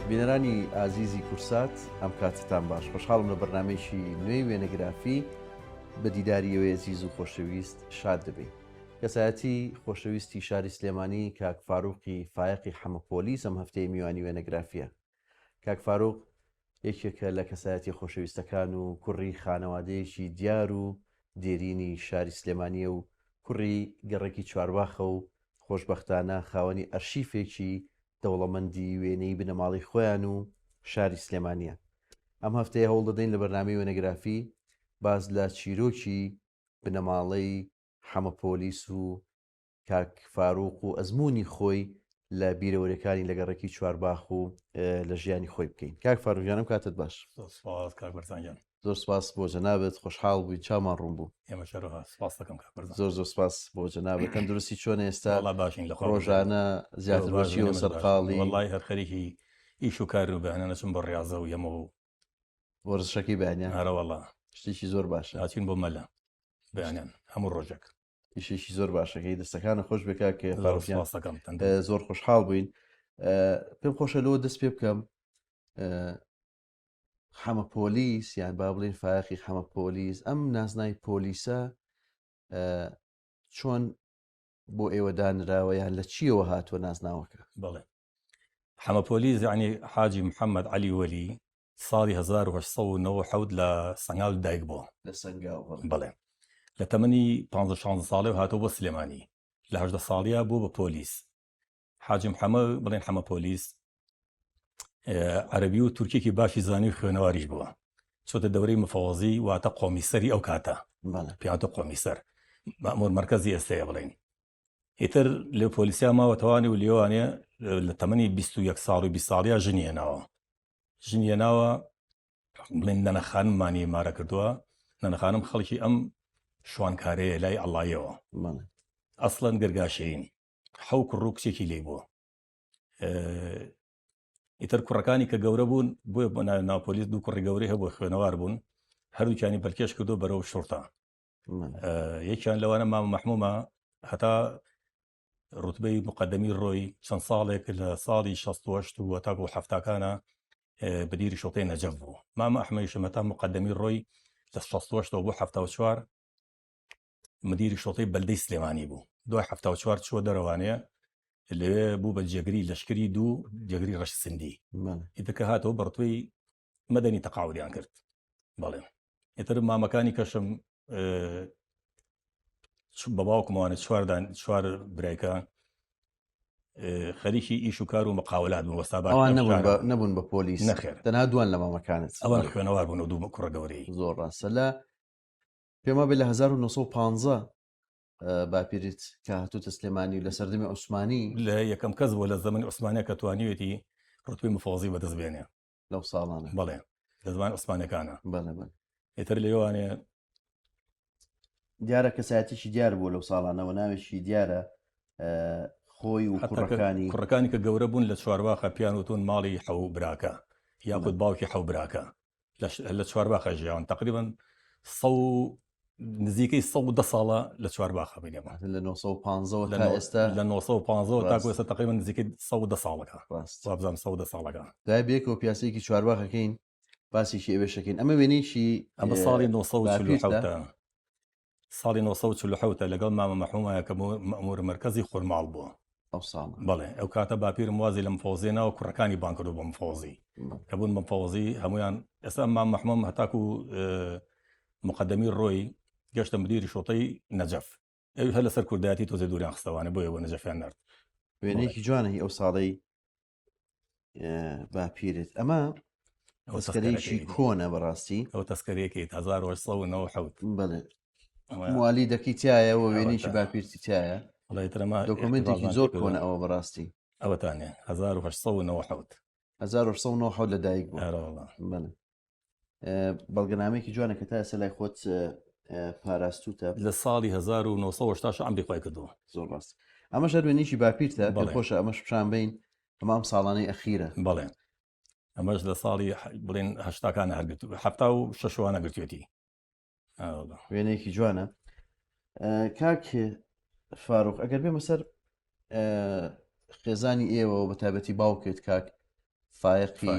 بینەرانی ئازیزی کورسات ئەم کاتتان باش خۆشحاڵم لە بەرنمەیەکی نوێی وێنەگرافی بە دیداری ئێوەی ئەزیز و خۆشەویست شاد دەبین. کەسایەتی خۆشەویستی شاری سلێمانی کاک فاروقی فایەقی حەمە پۆلیس ئەم هەفتەیە میوانی وێنەگرافیە. کاک فاروق یەکێکە لە کەسایەتیە خۆشەویستەکان و کوڕی خانەوادەیەکی دیار و دێرینی شاری سلێمانیە و کوڕی گەڕەکی چوارباخە و خۆشبەختانە خاوەنی ئەرشیفێکی دەوڵەمەندی وێنەی بنەماڵەی خۆیان و شاری سلێمانیە. ئەم هەفتەیە هەوڵدەدەین لە بەرنامەی وێنەگرافی باس لە چیرۆکی بنەماڵەی حەمە پۆلیس و کاک فاروق و ئەزموونی خۆی لە بیرەوەریەکانی لە گەڕەکی چوارباخ و لە ژیانی خۆی بکەین. کاک فاروق گیان ئەم کاتت باش. زۆر سپاس کاک بەرزان گیان. زۆر سپاس بۆ جەنابت خۆشحاڵ بووین چاومان ڕوون بوو. ئێمەش هەروەها سپاس دەکەم کاک بەرزان. زۆر زۆر سپاس بۆ جەنابت. تەندروستی چۆنە ئێستا؟ وەڵا باشین لە خوا بەزیاد. ڕۆژانە زیاتر بە چیەوە سەرقاڵی؟ وەڵای هەر خەریکی ئیش و کارن و بەیانیان ئەچم بۆ ڕیازە و یەمەوە و وەرزشەکەی بەیانیان؟ ئەرەوەڵا. شتێکی زۆر باشە. ئەچین بۆ مەلە بەیانیان هەموو ڕۆژێک. ئیشێکی زۆر باشەکەی دەستەکانە خۆش بێ کاک زۆر فاروق گیان. سپاس دەکەم تەندروست. زۆر خۆشحاڵ بووین. پێم خۆشە لەوە دەست پێ بکەم حەمە پۆلیس یان با بڵێین فایەقی حەمە پۆلیس ئەم نازناوی پۆلیسە چۆن بۆ ئێوە دانراوە یان لە چیەوە هاتووە نازناوەکە؟ بەڵێ حەمە پۆلیس یعنی حاجی محەممەد عەلی وەلی ساڵی 1897 لە سەنگاو دایک بووە. لە سەنگاو بەڵێ. بەڵێ لە تەمەنی 15 16 ساڵێ هاتەوە بۆ سلێمانی لە 18 ساڵیا بوو بە پۆلیس حاجی محەممە بڵێن حەمە پۆلیس عەربی و تورکێکی باشی زانی و خوێنەواریش بووە چۆتە دەورەی مفەوەزی واتە قۆمیسەری ئەو کاتە پیاتە قۆمیسەر مەمور مرکزی ئێستەیە بڵین ئیتر لێ پۆلیسیا ماوەتەوانی و لێوانێ لە تەمەنی 21 ساڵ و 20 ساڵیا ژنی هێناوە ژنی هێناوە بڵێن نەنە خانممانی مارە کردووە نەنە خانم خەڵکی ئەم شوانکارەیە لای ئەڵایەوە ئەسڵەن گەرگاشەین حەو کوڕ و کچێکی لێ بووە ئیتر کوڕەکانی کە گەورە بوون بۆیە بۆ ناو پۆلیس دوو کوڕی گەورەی هەبوو خوێنەوار بوون هەردووکیانی پەلکێش کردو بەرەو شوڕتە یەکیان لەوانە مامە مەحمومە هەتا ڕوتبەی مقدمی ڕۆی چەند ساڵێک لە ساڵی 16 و تاکو هەفتاکانە بدیری شوڕتەی نەجەف بوو مامە ئەحمەیشم هەتا مقدمی ڕۆی لە 16 بۆ 74 مدیری شوڕتەی بەلدەی سلێمانی بوو دوای 74 چووە دەرەوانەیە لەوێ بوو بە جێگری لەشکری دوو جێگری ڕەش سندی ئیتر کە هاتەوە بەڕتوی مەدەنی تەقاودیان کرد بەڵێ ئیتر مامەکانی کەشم بە باوکمەوانە چواردان چوار برایکە خەریکی ئیش و کار و مقاولات بوون وەستا باش ئەوان نەبوون بە نەبوون بە پۆلیس نەخێر تەنها دوان لە مامەکانت ئەوان خوێنەوار بوون و دوو کوڕە گەورەی زۆر ڕاستە لە پێم وابێ لە 1915 باپیرت کە هاتوتە سلێمانی و لە سەردەمی عوسمانی لە یەکەم کەس بووە لە زەمەنی عوسمانیا کە توانیوێتی ڕوتبەی مفەوەزی بەدەست بێنێ لەو ساڵانە بەڵێ لە زمان عوسمانەکانە بەڵێ بەڵێ ئیتر لێوانێ دیارە کەسایەتیی دیار بوو لەو ساڵانەوە ناوێکی دیارە خۆی و کوڕەکانی کوڕەکانی کە گەورە بوون لە چوارباخە پیان وتون ماڵی حەو براکە یاخود باوکی حەو براکە لە چوارباخە ژیاون تقریبا نزیکەی 110 ساڵە لە چوارباخە بینێمە لە 915 تا ئێستا لە 915 تاکو ئێستا تقریبا نزیکەی 110 ساڵەکە ڕاست وابزانم 110 ساڵەکە دوای بێکەوە پیاسەیەکی چوارباخەکەین باسێکی ئەوێشەکەین ئەمە وێنەیەکی ئەمە ساڵی 947 ساڵی 947 لەگەڵ مامە مەحمومایە کە مەمور مەرکەزی خورماڵ بووە ئەو ساڵە بەڵێ ئەو کاتە باپیرم وازی لە مفەوزی ناوە کوڕەکانی بان کردو بە مفەوزی کە بوون بە مفەوزی هەمویان ئێستا مام مەحموم هەتاکو مقدمی ڕۆی گەشتە مدیری شۆتەی نەجەف ئەوی هەر لەسەر کوردایەتی تۆزێ دووریان خستەوانە بۆیە بۆ نەجەفیان نرد وێنەیەکی جوانە هی ئەو ساڵەی باپیرت ئەمە تەسکەرەیەکی کۆنە بەڕاستی ئەو تەسکەرەیەکی 1997 بەڵێ موالی دەکی تایە و وێنێکی باپیرتی تایە دۆکمنتێکی زۆر کۆنە ئەوە بەڕاستی ئەوەتانێ 1997 1997 لە دایک بوو بەڵێ بەڵگەنامەیەکی جوانە کە تا ئێستا لای خۆت پاراستوتە لە ساڵی 1970 ئەمری خۆی کردووە زۆر ڕاست ئەمەش هەر وێنەیەکی باپیرتە پێم خۆشە ئەمەش پیشان بین ئەمە ئەم ساڵانەی ئەخیرە بەڵێ ئەمەش لە ساڵی بڵێن هەشتاکان هەرگرت هەفتا و شەشوانە گرتوێتی وێنەیەکی جوانە کاک فاروق ئەگەر بێمە سەر خێزانی ئێوە بە تایبەتی باوکت کاک. فایەقی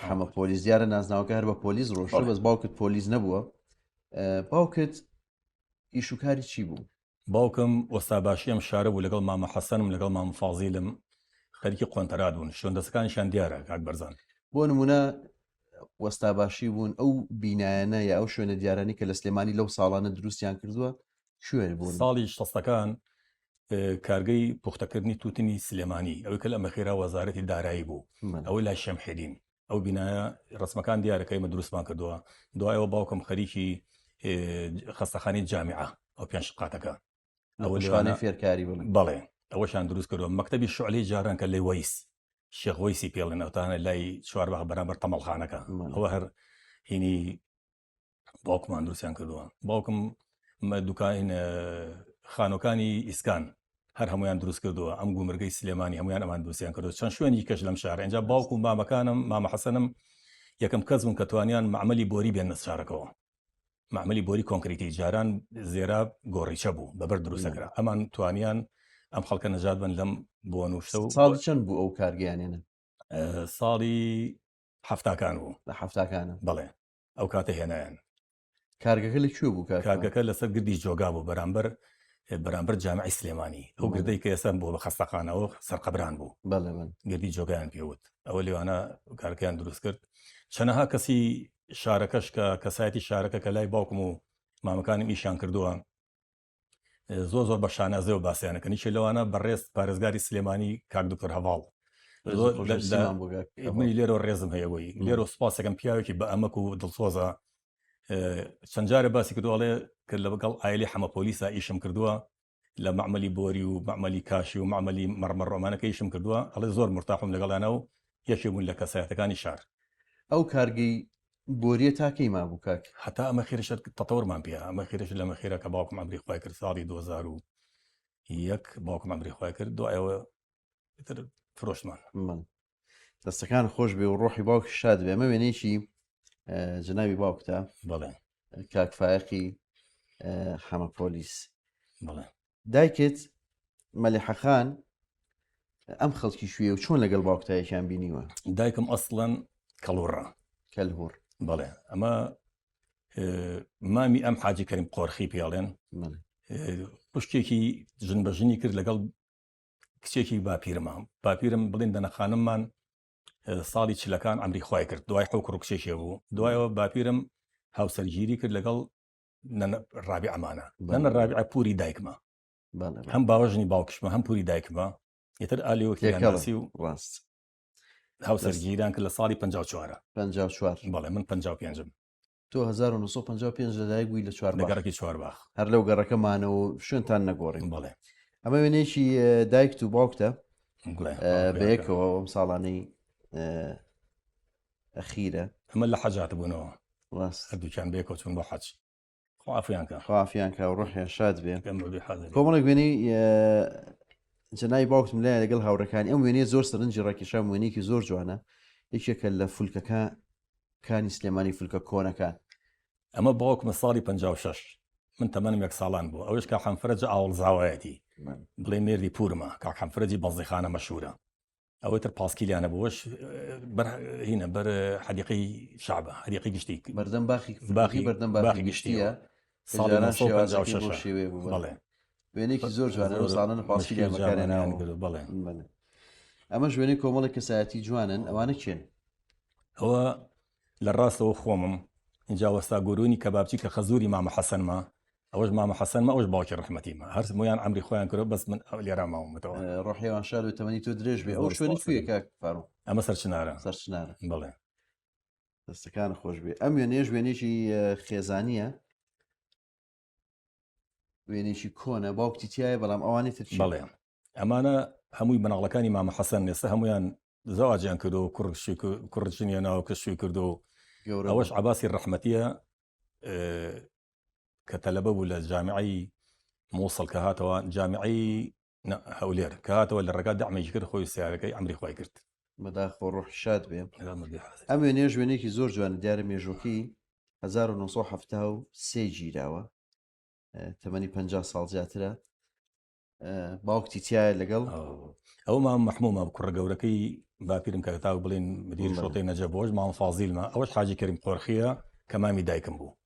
حەمە پۆلیس دیارە نازناوەکە هەر بە پۆلیس ڕۆشتە بەس باوکت پۆلیس نەبووە باوکت ئیشوکاری چی بوو؟ باوکم وەستا باشی ئەم شارە بوو لەگەڵ مامە حەسەنم لەگەڵ مامە فازیلم خەریکی قۆنتەرات بوون شوێن دەستەکانیشیان دیارە کاک بەرزان. بۆ نمونە وەستا باشی بوون ئەو بینایانە یا ئەو شوێنە دیارانەی کە لە سلێمانی لەو ساڵانە دروستیان کردووە کوێ بوون؟ ساڵی شەستەکان کارگەی پوختەکردنی تووتنی سلێمانی ئەوەی کە لە ئەمەخێرا وەزارەتی دارایی بوو ئەوەی لای شەمحێدین ئەو بینایە ڕسمەکان دیارە کە ئێمە دروستمان کردووە دوایەوە باوکم خەریکی خەستەخانەی جامیعە ئەو پێنج قاتەکە ئەوە لێوانە فێرکاری بڵێ بەڵێ ئەوەشان دروست کردووە مەکتەبی شعلی جاران کە لەی وەیس شێخ وەیسی پێڵێن ئەوتانە لای چوارباخ بەرامبەر تەمەڵخانەکە ئەوە هەر هینی باوکمان دروستیان کردووە باوکم دوکان خانۆکانی ئیسکان هەر هەمویان دروست کردووە ئەم گومرگەی سلێمانی هەمویان ئەمان دروستیان کردو چەند شوێنی کەش لەم شارە اینجا باوک و مامەکانم مامە حەسەنم یەکەم کەس بوون کە توانیان معمەلی بۆری بێنە شارەکەەوە معمەلی بۆری کۆنکریتی جاران زێرا گۆڕیچە بوو بەبەر دروستەکرا ئەمان توانیان ئەم خەڵکە نەجات بن لەم بۆن و شتە و ساڵی چەند بوو ئەو کارگەیانێنە ساڵی هەفتاکان بوو لە هەفتاکانە بەڵێ ئەو کاتە هێنایان. کارگەکە لە کوێ بوو کاک؟ کارگەکە لەسەر گردی جۆگا بوو بەرامبەر بەرامبەر جامعی سلێمانی ئەو گردەی کە ئێستا بۆ بە خەستەخانەوە سەرقەبران بوو بەڵێ بەڵێ. گردی جۆگایان پێوت ئەوە لێوانە کارەکەیان دروست کرد چەنەها کەسی شارەکەش کە کەسایەتی شارەکە کە لای باوکم و مامەکانم ئیشیان کردووە زۆر زۆر بە شانازیەوە باسییان ئەکەن یەکێ لەوانە بەڕێز پارێزگاری سلێمانی کاک دکتۆر هەڤاڵ منی لێرەوە ڕێزم هەیە بۆی لێرە سوپاسەکەم پیاوێکی بە ئەمەک و دڵسۆزە چەند جارە باسی کردو ئەڵێ کە لەگەڵ ئایلی حەمە پۆلیسا ئیشم کردووە لە معمەلی بۆری و معمەلی کاشی و معمەلی مەڕمەڕ ڕۆمانەکە ئیشم کردووە ئەڵێ زۆر مرتاحم لەگەڵیانە و یەکێ بوون لە کەسایەتەکانی شار. ئەو کارگەی بۆریە تا کەی مابوو کاک؟ هەتا ئەمە خێرشە تەتەورمان پێ ئەمە خێرش لەمە خێرا کە باوکم عەمری خوای کرد ساڵی 2001 باوکم عەمری خوای کرد دوایەوە ئیتر فرۆشتمان. بەڵێ دەستەکان خۆش بێ و ڕۆحی باوکی شاد بێ ئەمە وێنەیەکی جەنابی باوکتە بەڵێ کاک فایەقی حەمە پۆلیس. بەڵێ دایکت مەلیحەخان ئەم خەڵکی شوێ و چۆن لەگەڵ باوکتایەکیان بینیوە؟ دایکم ئەسڵەن کەڵوڕە. کەلهوڕ. بەڵێ ئەمە مامی ئەم حاجی کەریم قۆرخی پێڵێن خوشکێکی ژن بە ژنی کرد لەگەڵ کچێکی باپیرمە باپیرم بڵین دەنەخانممان ساڵی چلەکان ئەمری خوای کرد دوای حو کوڕ کچێکی بوو دوایەوە باپیرم هاوسەرگیری کرد لەگەڵ نەنە ڕابیعەمانە نەنە ڕابیعە پوری دایکمە هەم باوەژنی باوکشمە هەم پوری دایکمە ئیتر ئالیوەکیاناسی و ڕاست هاوسەرگیران کرد لە ساڵی 54 54 بەڵێ من 55م تۆ 1955 لەدایک بووی لە چوار لە گەڕەکی چوارباخ هەر لەو گەڕەکەمانەوە شوێنتان نەگۆڕین بەڵێ ئەمە وێنەیەکی دایکت و باوکتە بەیەکەوە ئەم ساڵانەی ئەخیرە. ئەمە لە حەج هاتبوونەوە. ڕاست. هەردووکیان بەیەکەوە چوون بۆ حەج. خوا عەفویان کا. خوا عەفویان کا و ڕۆحیان شاد بێ. گەم بە بێ حازری. کۆمەڵێک وێنەی جەنابی باوکتم لایە لەگەڵ هاوڕێکانی ئەم وێنەیە زۆر سەرنجی ڕاکێشام وێنەیەکی زۆر جوانە یەکێکە لە فولکەکە کانی سلێمانی فولکە کۆنەکان. ئەمە باوکمە ساڵی 56 من تەمەنم یەک ساڵان بوو ئەوش کاک حەمفرەج ئاوڵزاوایەتی بڵێ مێردی پورمە کاک حەمفرەجی بەنزیخانە مەشهورە ئەوەی تر پاسکیلیانە بۆش بەر هینە بەر حەدیقەی شعبە حەدیقەی گشتی بەردەم باخی باخی بەردەم باخی گشتیە ساڵی 1956 شێوەیە بوو بەڵێ وێنێکی زۆر جوانە ئەو ساڵانە پاسکیلیان بەکارهێناوە بەڵێ ئەمەش وێنەی کۆمەڵێک کەسایەتی جوانن ئەوانە کێن؟ ئەوە لە ڕاستەوە خۆمم اینجا وەستا گۆرونی کەبابچی کە خەزوری مامە حەسەنمە ئەوەش مامە حەسەنمە ئەوش باوکی ڕەحمەتیمە هەر مویان عەمری خۆیان کردو بەس من لێرە ماومەتەوە. ڕۆحیان شاد و تەمەنی تۆ درێژ بێ ئەو شوێنی کوێیە کاک فاروق؟ ئەمە سەرچنارە. سەرچنارە. بەڵێ. دەستەکان خۆش بێ ئەم وێنەیەش وێنەیەکی خێزانییە وێنێکی کۆنە باوکتی تایە بەڵام ئەوانی تر بەڵێ ئەمانە هەمووی مناڵەکانی مامە حەسەن ئێستا هەمویان زەواجیان کردو کوڕ کوڕ ژنیە ناوە کە شوی کردو ئەوەش عباسی ڕەحمەتیە کە تەلەبە بوو لە جامیعەی مووسڵ کە هاتەوە جامیعەی هەولێر کە هاتەوە لە ڕێگا دەعمێکی کرد خۆی سیارەکەی ئەمری خۆی کرد. بەداخەوە ڕۆحی شاد بێ. ئەم وێنەیەش وێنەیەکی زۆر جوانە دیارە مێژووەکەی 1973 گیراوە تەمەنی 50 ساڵ زیاترە باوکتی تایە لەگەڵ ئەو مام مەحمومە کوڕە گەورەکەی باپیرم کە تاو بڵین مدیر شۆتەی نەجە بۆش مام فازیلمە ئەوەش حاجی کەریم قۆرخیە کە مامی دایکم بوو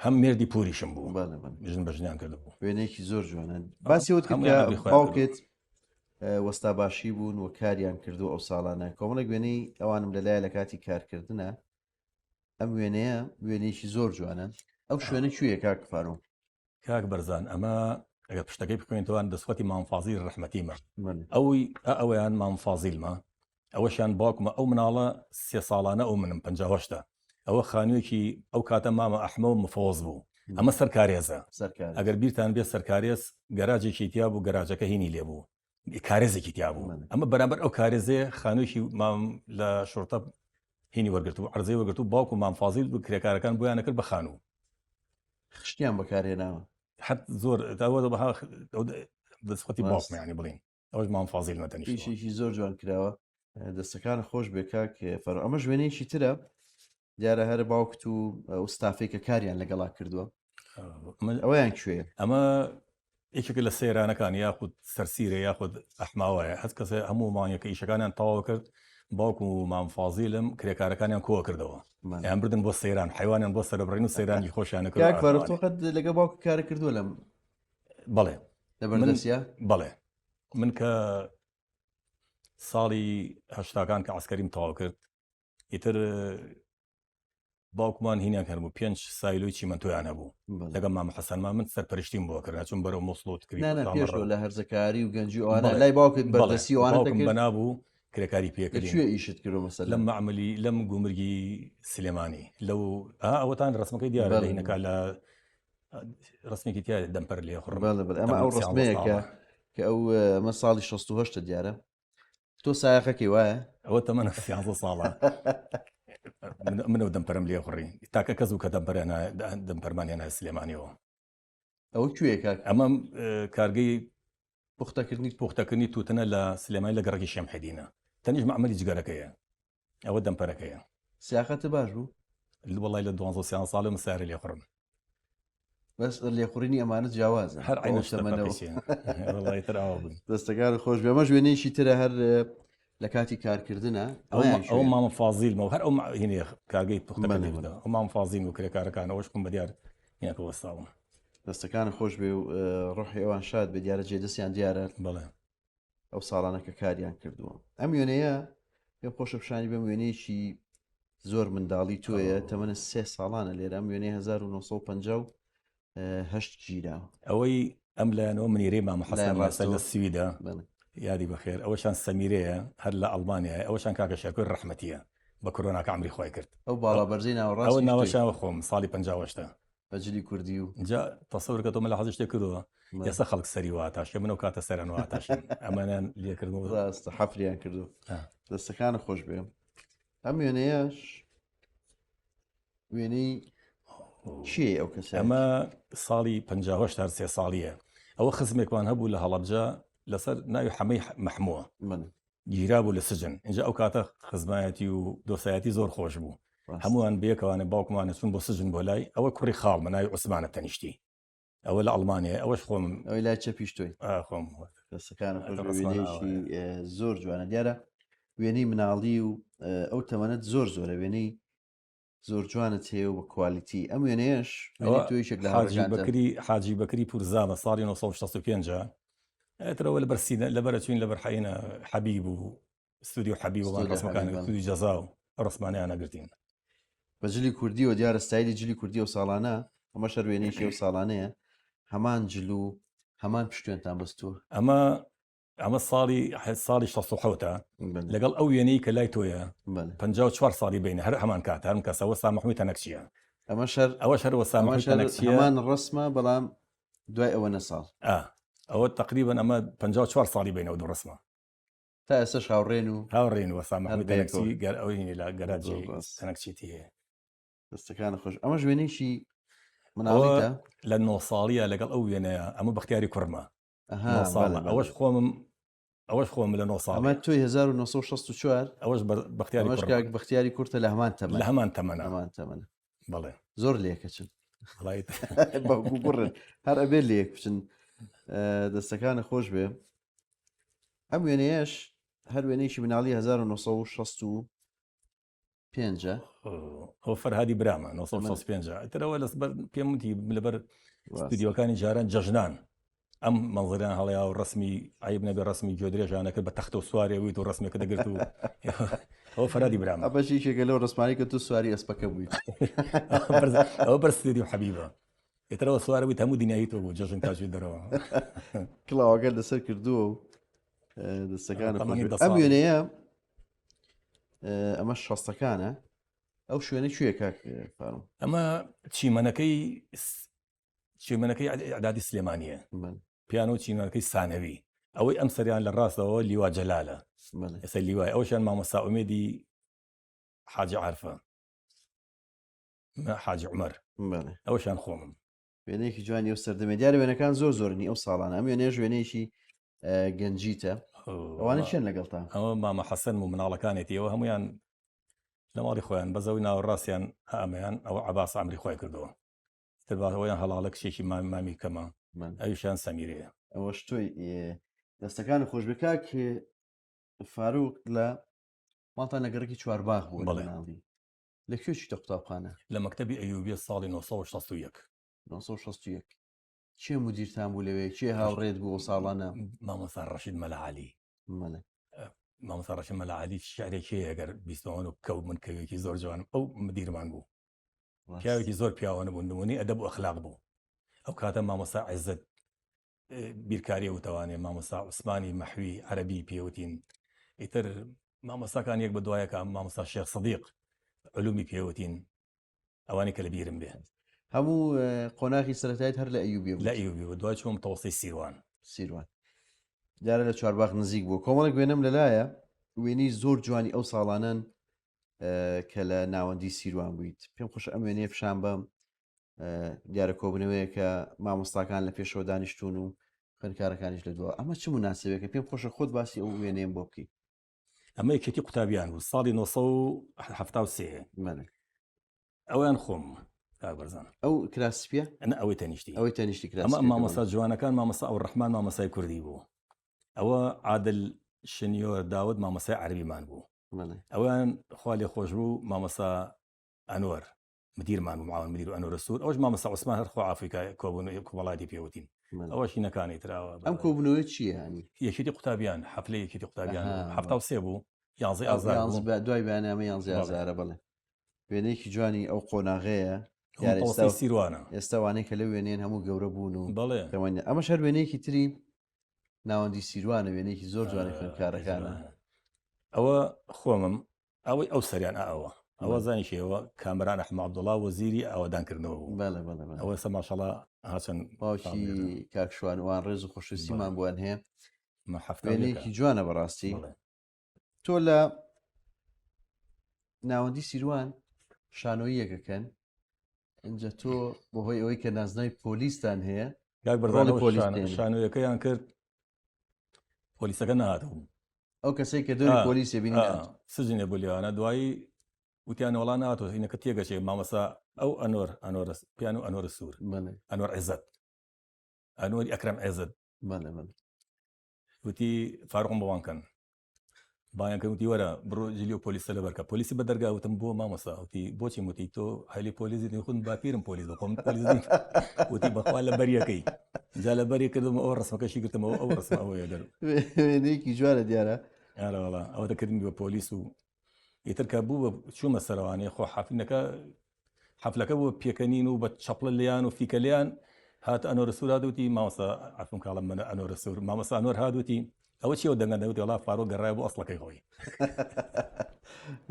هەم مێردی پوریشم بوو ژن بە ژنیان کرد بوو وێنەیەکی زۆر جوانە باسی وت باوکت وەستا باشی بوون و کاریان کردو ئەو ساڵانە کۆمەڵێک وێنەی ئەوانم لەلایە لە کاتی کارکردنە ئەم وێنەیە وێنەیەکی زۆر جوانە ئەو شوێنە کوێیە کاک فاروق؟ کاک بەرزان ئەمە ئەگەر پشتەکەی بخوێنیتەوە دەستخەتی مام فازیل ڕەحمەتیمە ئەوی ئەویان مام فازیلمە ئەوەشیان باوکمە ئەو مناڵە سێ ساڵانە ئەو منم پەنجاهشتا ئەوە خانوویەکی ئەو کاتە مامە ئەحمە و مفەوەز بوو ئەمە سەرکارێزە ئەگەر بیرتان بێ سەرکارێز گەراجێکی تیا بوو گەراجەکە هینی لێ بوو کارێزێکی تیا بوو ئەمە بەرامبەر ئەو کارێزێ خانوویەکی مام لە شرتە هینی وەرگرت و عرزەی وەرگرت و باوک و مام فازیل و کرێکارەکان بۆیانە کرد بە خانوو خشتیان بەکارهێناوە حەت زۆر دەستخەتی باوکم یانی بڵین ئەوەش مام فازیل مەدەنی ئیشێکی زۆر جوان کراوە دەستەکان خۆش بێ کاک فەر ئەمە وێنەیەکی ترە دیارە هەر باوکت و ئەو ستافێک کە کاریان لەگەڵا کردووە ئەویان کوێ ئەمە یەکێکە لە سەیرانەکان یاخود سەرسیرە یاخود ئەحماوایە هەست کەسێ هەموو مانگێکە ئیشەکانیان تەواو کرد باوکم و مام فازیلم کرێکارەکانیان کۆ کردەوە یان بردن بۆ سەیران حیوانیان بۆ سەربڕین و سەیرانی خۆشیان کرد قەت لەگە باوک کارە کردووە لەم بەڵێ لەبەردەسیا بەڵێ من کە ساڵی هەشتاکان کە عسکەریم تەواو کرد ئیتر باوکمان هینیان هەبوو پێنج سایلۆی چیمەنتۆیان هەبوو لەگەڵ مامە حەسەنما من سەرپەرشتیم بۆ کرد چون بەرەو مووسڵ و تکری لە هەرزەکاری و گەنجی ئەوانە لای باوکت بەردەسی ئەوانە بەنابوو کرێکاری پێکرد کوێ ئیشت کردو مەسەلەن لەم مەعملی لەم گومرگی سلێمانی لەو ئەوەتان ڕسمەکەی دیارە لە هینەکە لە ڕسمێکی تیا دەمپەر لێ خڕ ئەمە ئەو ڕسمەیەکە کە ئەو ئەمە ساڵی 68 دیارە تۆ سایەقەکەی وایە؟ ئەوە تەمەنە سیانزە ساڵە منەوە دەمپەرم لێ خوڕی تاکە کەس بوو کە دەمپەرمان هێنا سلێمانیەوە ئەوە کوێ کاک ئەمە کارگەی پوختەکردنی پوختەکردنی توتنە لە سلێمانی لە گەڕەکی شەمحەدینە تەنیش مەعمەلی جگەرەکەیە ئەوە دەمپەرەکەیە سیاقەتە باش بوو وەڵای لە دوانزە سیان ساڵێ من سیارە لێخوڕم بەس لێخوڕینی ئەمانە جیاوازە هەر عینە دەستەکان خۆش بێمەش وێنەیەکی ترە هەر لە کاتی کارکردە ئەو مامە فازیلمەوە هەر ئەو هینێ کارگەی پوختە ئەو مام فازیل و کرێکارەکان ئەوەش بم بەدیار هینەکە وەستاوم دەستەکان خۆش بێ و ڕۆحی ئەوان شاد بێ دیارە جێ دەستیان دیارە بەڵێ ئەو ساڵانە کە کاریان کردووە ئەم وێنەیە پێم خۆشە پیشانی بەم وێنەیەکی زۆر منداڵی تۆیە تەمەنە سێ ساڵانە لێرە ئەم وێنەی 1950 گیرا ئەوەی ئەم لایەنەوە منیرەی مامە حەسەن ڕاستە لە سویدە یادی بەخێر ئەوەشان سەمیرەیە هەر لە ئەڵمانیا ئەوەشان کاکە شێرکۆی ڕەحمەتیە بە کۆرۆناکە عمری خۆی کرد ئەو باڵا بەرزی ناوەڕاست ئەوە ناوەشان خۆم ساڵی 58 بە جلی کوردی و جا تەسەور کە تۆ من لە حەزی شتێک کردووە ئێستا خەڵک سەری واتاشێ من ئەو کاتە سەران واتاشێ ئەمانیان لێکردن ڕاستە حەفریان کردو دەستەکانە خۆش بێ ئەم وێنەیەش وێنەی چیە ئەو کەسە ئەمە ساڵی 58 هەر سێ ساڵیە ئەوە خزمێکمان هەبوو لە هەڵەبجە لەسەر ناوی حەمەی مەحمووە من گیرابوو لە سجن اینجا ئەو کاتە خزمایەتی و دۆسایەتی زۆر خۆش بوو هەمووان بەیەکەوانە باوکمانە چون بۆ سجن بۆ لای ئەوە کوڕی خاڵمە ناوی عوسمانە تەنیشتی ئەوە لە ئەڵمانیا ئەوەش خۆم ئەوەی لای چەپیش تۆی خۆم دەستەکانە خۆش وێنەیەکی زۆر جوانە دیارە وێنەی مناڵی و ئەو تەمەنت زۆر زۆرە وێنەی زۆر جوانت هەیە و بە کوالیتی ئەم وێنەیەش تۆ یەکێک لە حاجی بەکری حاجی بەکری پورزامە ساڵی 1965 ئەترەوە لەبەر سینە لەبەرە چوین لەبەر حینە حەبیب و ستودیو حەبیب و ڕسمەکان ستودیو جەزا و ڕسمانیان نەگرتین بە جلی کوردی و دیارە ستایلی جلی کوردی و ساڵانە ئەمە شەروێنێکی و ساڵانەیە هەمان جل و هەمان پشتێنتان بەستووە ئەمە ئەمە ساڵی ساڵی 16 لەگەڵ ئەو وێنەی کە لای تۆیە 54 ساڵی بینە هەر هەمان کات هەرم کەسە وەستا مەحموی تەنەکچیە ئەمە شەر ئەوە شەر وەستا مەحموی تەنەکچیە هەمان ڕسمە بەڵام دوای ئەوە نە ساڵ ئەوە تقریبا ئەمە 54 ساڵی بینەوە دوو ڕسمە تا ئێستا هاوڕێن و هاوڕێن وەستا مەحموی تەنەکچی گەر ئەوەی لە گەراجی تەنەکچێتی هەیە دەستەکانە خۆش ئەمەش وێنەیەکی مناڵیتە لە 9 ساڵیە لەگەڵ ئەو وێنەیە ئەمە بەختیاری کوڕمە ساڵە ئەوەش خۆمم ئەوەش خۆم لە 9 ساڵ ئەمە تۆی 1964 ئەوەش بەختیاری ئەمەش کاک بەختیاری کورتە لە هەمان تەمەن لە هەمان تەمەنە هەمان تەمەنە بەڵێ زۆر لێکەچن بەگوڕن هەر ئەبێ لێک بچن دەستەکانە خۆش بێ ئەم وێنەیەش. هەر وێنەیەکی مناڵی 1965 ئەو فەرهادی برامە 1965 ترەوە لەسبەر پێم وتی لەبەر ستودیۆکانی جاران جەژنان ئەم مەنزەریان هەڵیا و ڕسمی عیب نەبێ ڕسمی گوێدرێژانە کرد بە تەختە و سوارێ ویت و ڕسمێکە دەگرت و ئەو فەرادی برام ئەمەش یەکێکە لەو ڕسمانی کە تۆ سواری ئەسپەکە بوویت ئەوە بەر ستودیو حەبیبە ئیترەوە سوارە بوویت هەموو دنیایی تۆ بوو جەژن تاجی دەرەوە کڵاوەکە لەسەر کردووە و دەستەکان ئەم وێنەیە ئەمە شەستەکانە ئەو شوێنە کوێ کاک فاروق ئەمە چیمەنەکەی چیمەنەکەی ئەعدادی سلێمانیە پیانۆ چیمەنەکەی سانەوی ئەوەی ئەم سەریان لە ڕاستەوە لیوا جەلالە ئێستا لیوای ئەوشیان مامۆستا ئومێدی حاجی عارفە حاجی عمر ئەوشان خۆمم وێنەیەکی جوانی ئەو سەردەمێ دیارە وێنەکان زۆر زۆرنی ئەو ساڵانە ئەم وێنەیەش وێنەیەکی گەنجیتە ئەوانە چێن لەگەڵتان ئەوە مامە حەسەن و مناڵەکانێتی ئەوە هەمویان لە ماڵی خۆیان بەزەوی ناوەڕاستیان ئەمەیان ئەوە عباس ئەمری خۆی کردەوە ترباەوەیان هەڵاڵە کچێکی مامی مامی کەمە ئەویشان سەمیرەیە ئەوەش تۆی دەستەکان خۆش بکات فاروق لە ماڵتان لە گەڕکی چوارباغ بوو بەڵێ لە کوێ چیتە قوتابخانە؟ لە مەکتەبی ئەیوبیە ساڵی 961. 961 کێ مدیرتان بوو لەوێ کێ هاوڕێت بوو ئەو ساڵانە؟ مامۆستا ڕەشید مەلا عەلی. مامۆستا ڕەشید مەلا عەلی شعرێکی هەیە گەر بیستەوەن و کەو من کەوێکی زۆر جوانم ئەو مدیرمان بوو. پیاوێکی زۆر پیاوانە بوو نمونەی ئەدەب و ئەخلاق بوو. ئەو کاتە مامۆستا عزت بیرکاری وتەوانێ مامۆستا عوسمانی مەحوی عەرەبی پێوتین ئیتر مامۆستاکان یەک بە دوایەکە مامۆستا شێخ سدیق علومی پێوتین ئەوانی کە لە بیرم بێ هەموو قۆناغی سەرەتایت هەر لە ئەیوبی لە ئەیوبی و دوای چووم تەوەسی سیروان سیروان دیارە لە چوارباخ نزیک بوو کۆمەڵێک وێنەم لەلایە وێنەی زۆر جوانی ئەو ساڵانەن کە لە ناوەندی سیروان بوویت پێم خۆش ئەم وێنەیە پیشان بەم دیارە کۆبنەوەیەکە مامۆستاکان لە پێشەوە دانیشتون و خوێندکارەکانیش لە دوا ئەمە چ مناسبێکە پێم خۆشە خۆت باسی ئەو وێنەیەم بۆ بکەی ئەمە یەکێتی قوتابیان بوو ساڵی 1970 ئەویان خۆم بەرزان ئەو کراسپیە ئەە ئەوەی تەنیشتی ئەوەی تەنیشتی کرا ئەمە مامۆستا جوانەکان مامۆستا ئەو ڕحمان مامۆسای کوردی بوو ئەوە عادل شنیۆر داود مامۆسای عربیمان بوو ئەویان خوا لێ خۆش بوو مامۆسا ئەنوەر مدیرمان بوو معاون مدیر و ئەنوەرە سوور ئەوش مامۆستا عوسمان هەر خوا عافوی کا کۆبوون کۆمەڵایەتی پێ وتین ئەوەش هینەکانی تراوە ئەم کۆبوونەوەی چییە هەنی یەکێتی قوتابیان حەفلەی یەکێتی قوتابیان 73 بوو یانزەی ئازار بوو دوای بەیاننامە یانزەی ئازارە بەڵێ وێنەیەکی جوانی ئەو قۆناغەیە سیروانە ئێستا وانەی کە لە وێنەیەن هەموو گەورە بوون و بەڵێ ئەمەش هەر وێنەیەکی تری ناوەندی سیروانە وێنەیەکی زۆر جوانی خوێندکارەکانە ئەوە خۆمم ئەوەی ئەو سەریان ئەوە ئەوە زانی شێوە کامەران ئەحمە عەبدوڵا وەزیری ئاوەدانکردنەوە بوو ئەوە سە ماشەڵا هاچەند باوکی کاکشوان وان ڕێز و خۆشویستیمان بۆیان هەیە وێنەیەکی جوانە بەڕاستی تۆ لە ناوەندی سیروان شانۆییەکەکەن ئینجا تۆ بەهۆی ئەوەی کە نازناوی پۆلیستان هەیە شانۆیەکەیان کرد پۆلیسەکە نهاتبوو ئەو کەسێک کە دەوری پۆلیسێ بینی سجنێ بۆ لێوانە دوایی وتیان وەڵا ناتۆ هینەکە تێگەچێ مامەسا ئەو ئەنۆر ئەنۆرە پیان و ئەنۆرە سوور ئەنۆر عزت ئەنۆری ئەکرم عزت وتی فاروقم بۆ بانگ کەن بانگیان کردم وتی وەرە بڕۆ جلی و پۆلیسە لەبەرکە پۆلیسی بە دەرگا وتم بۆ مامۆستا وتی بۆچی وتی تۆ هەلی پۆلیسی دی خون باپیرم پۆلیس بۆ خۆم پۆلیس نیم وتی بەخوا لە بەریەکەی جا لە بەری کردم ئەو ڕسمەکەشی گرتمەوە ئەو ڕسمە ئەوەیە دەر وێنەیەکی جوانە دیارە ئارە وەڵا ئەوە دەکردن بە پۆلیس و ئیتر کە بوو بە چوومە سەرەوانێ خۆ حافینەکە حەفلەکە بوو پێکەنین و بە چەپڵە لێیان و فیکە لێیان هات ئەنۆرە سوور هات وتی مامۆستا عەفوم کاڵم منە ئەنۆرە سوور مامۆستا ئەنۆر هات وتی ئەوە چیەوە دەنگە دەوتی وەڵا فاروق گەڕایە بۆ ئەسڵەکەی خۆی.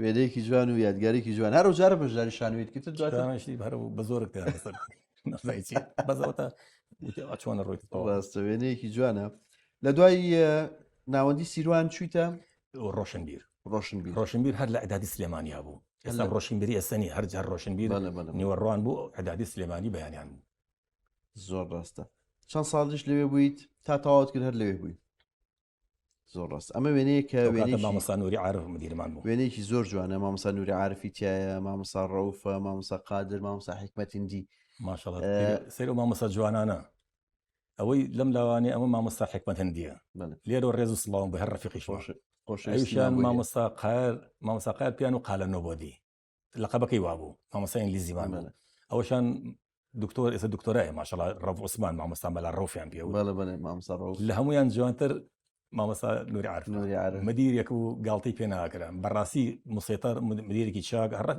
وێنەیەکی جوان و یادگارێکی جوان هەر جارە بەشداری شانویت کرد دواتر شانۆیشی هەر بە زۆرێک تیان لەسەر نەزانی چی بەس ئەوەتا وتی ئەوە چۆنە ڕۆیت ڕاستە وێنەیەکی جوانە لە دوای ناوەندی سیروان چوویتە ڕۆشنبیر ڕۆشنبیر ڕۆشنبیر هەر لە ئەدادی سلێمانیا بوو ئێستا ڕۆشنبیری ئێستا نیە هەر جار ڕۆشنبیر نیوەڕوان بوو ئەدادی سلێمانی بەیانیان بوو زۆر ڕاستە چەند ساڵیش لەوێ بوویت تا تەواوت کرد هەر لەوێ بووی زۆر ڕاست ئەمە وێنەیە کە وێنەی مامۆستا نوری عارف مدیرمان بوو وێنەیەکی زۆر جوانە مامۆستا نوری عارفی تایە مامۆستا ڕەوفە مامۆستا قادر مامۆستا حکمەتیندی ماشەڵا سەیر مامۆستا جوانانە. ئەوەی لەم لاوانەیە ئەمە مامۆستا حکمت هەندیە لێرە ڕێز و سڵاوم بە هەر ڕەفیقیش ئەویشیان مامۆستا قار مامۆستا قار پیان و قالە نۆبۆدی لەقەبەکەی وابوو مامۆستا ئینگلیزیمان بوو ئەوەشان دکتۆر ئێستا دکتۆرایە ماشەڵا ڕەف عوسمان مامۆستا مەلا ڕەوفیان پێ لە هەمویان جوانتر مامۆستا نوری عارف مدیرێک و گاڵتەی پێ ناکرا بەڕاستی مسەیتەر مدیرێکی چاک هەڕ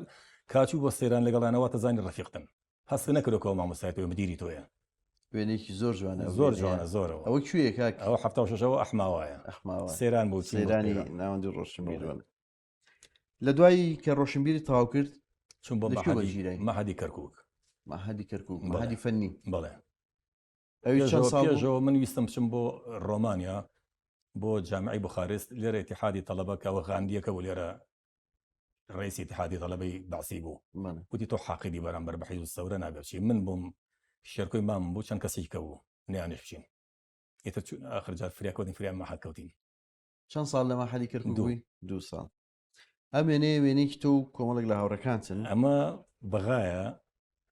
کاچوو بۆ سەیران لەگەڵیانەوە تەزانی ڕەفیقتن هەست نەکردەوە مامۆستای تۆ مدیری تۆیە. وێنەیەکی زۆر جوانە زۆر جوانە زۆرەوە ئەوە کوێیە کاک ئەوە 76ەوە ئەحماوایە ئەحماوە سەیران بوو سەیرانی ناوەندی ڕۆشنبیر بەڵێ لە دوایی کە ڕۆشنبیری تەواو کرد چون بۆ مەهدی کەرکک مەهدی کەرکک مەهدی فەنی بەڵێ ئەوی چەند ساڵ پێشەوە من ویستم بچم بۆ ڕۆمانیا بۆ جامعی بخارست لێرە اتحادی تەڵەبە کە ئەوە غاندیەکە بوو لێرە ڕئیسی اتحادی تەڵەبەی بەعسی بوو وتی تۆ حاقیدی بەرامبەر بە حیزب سەورە نابێ بچی من بووم شێرکۆی مامم بوو چەند کەسێکی کە بوو نیانش بچین ئیتر چون ئاخر جار فریا کەوتین فریا مەحەد کەوتین. چەند ساڵ لە مەحەدی کەرکوک بووی؟ دوو ساڵ. ئەم وێنەیە وێنەیەکی تۆ و کۆمەڵێک لە هاوڕێکانتن. ئەمە بەغایە،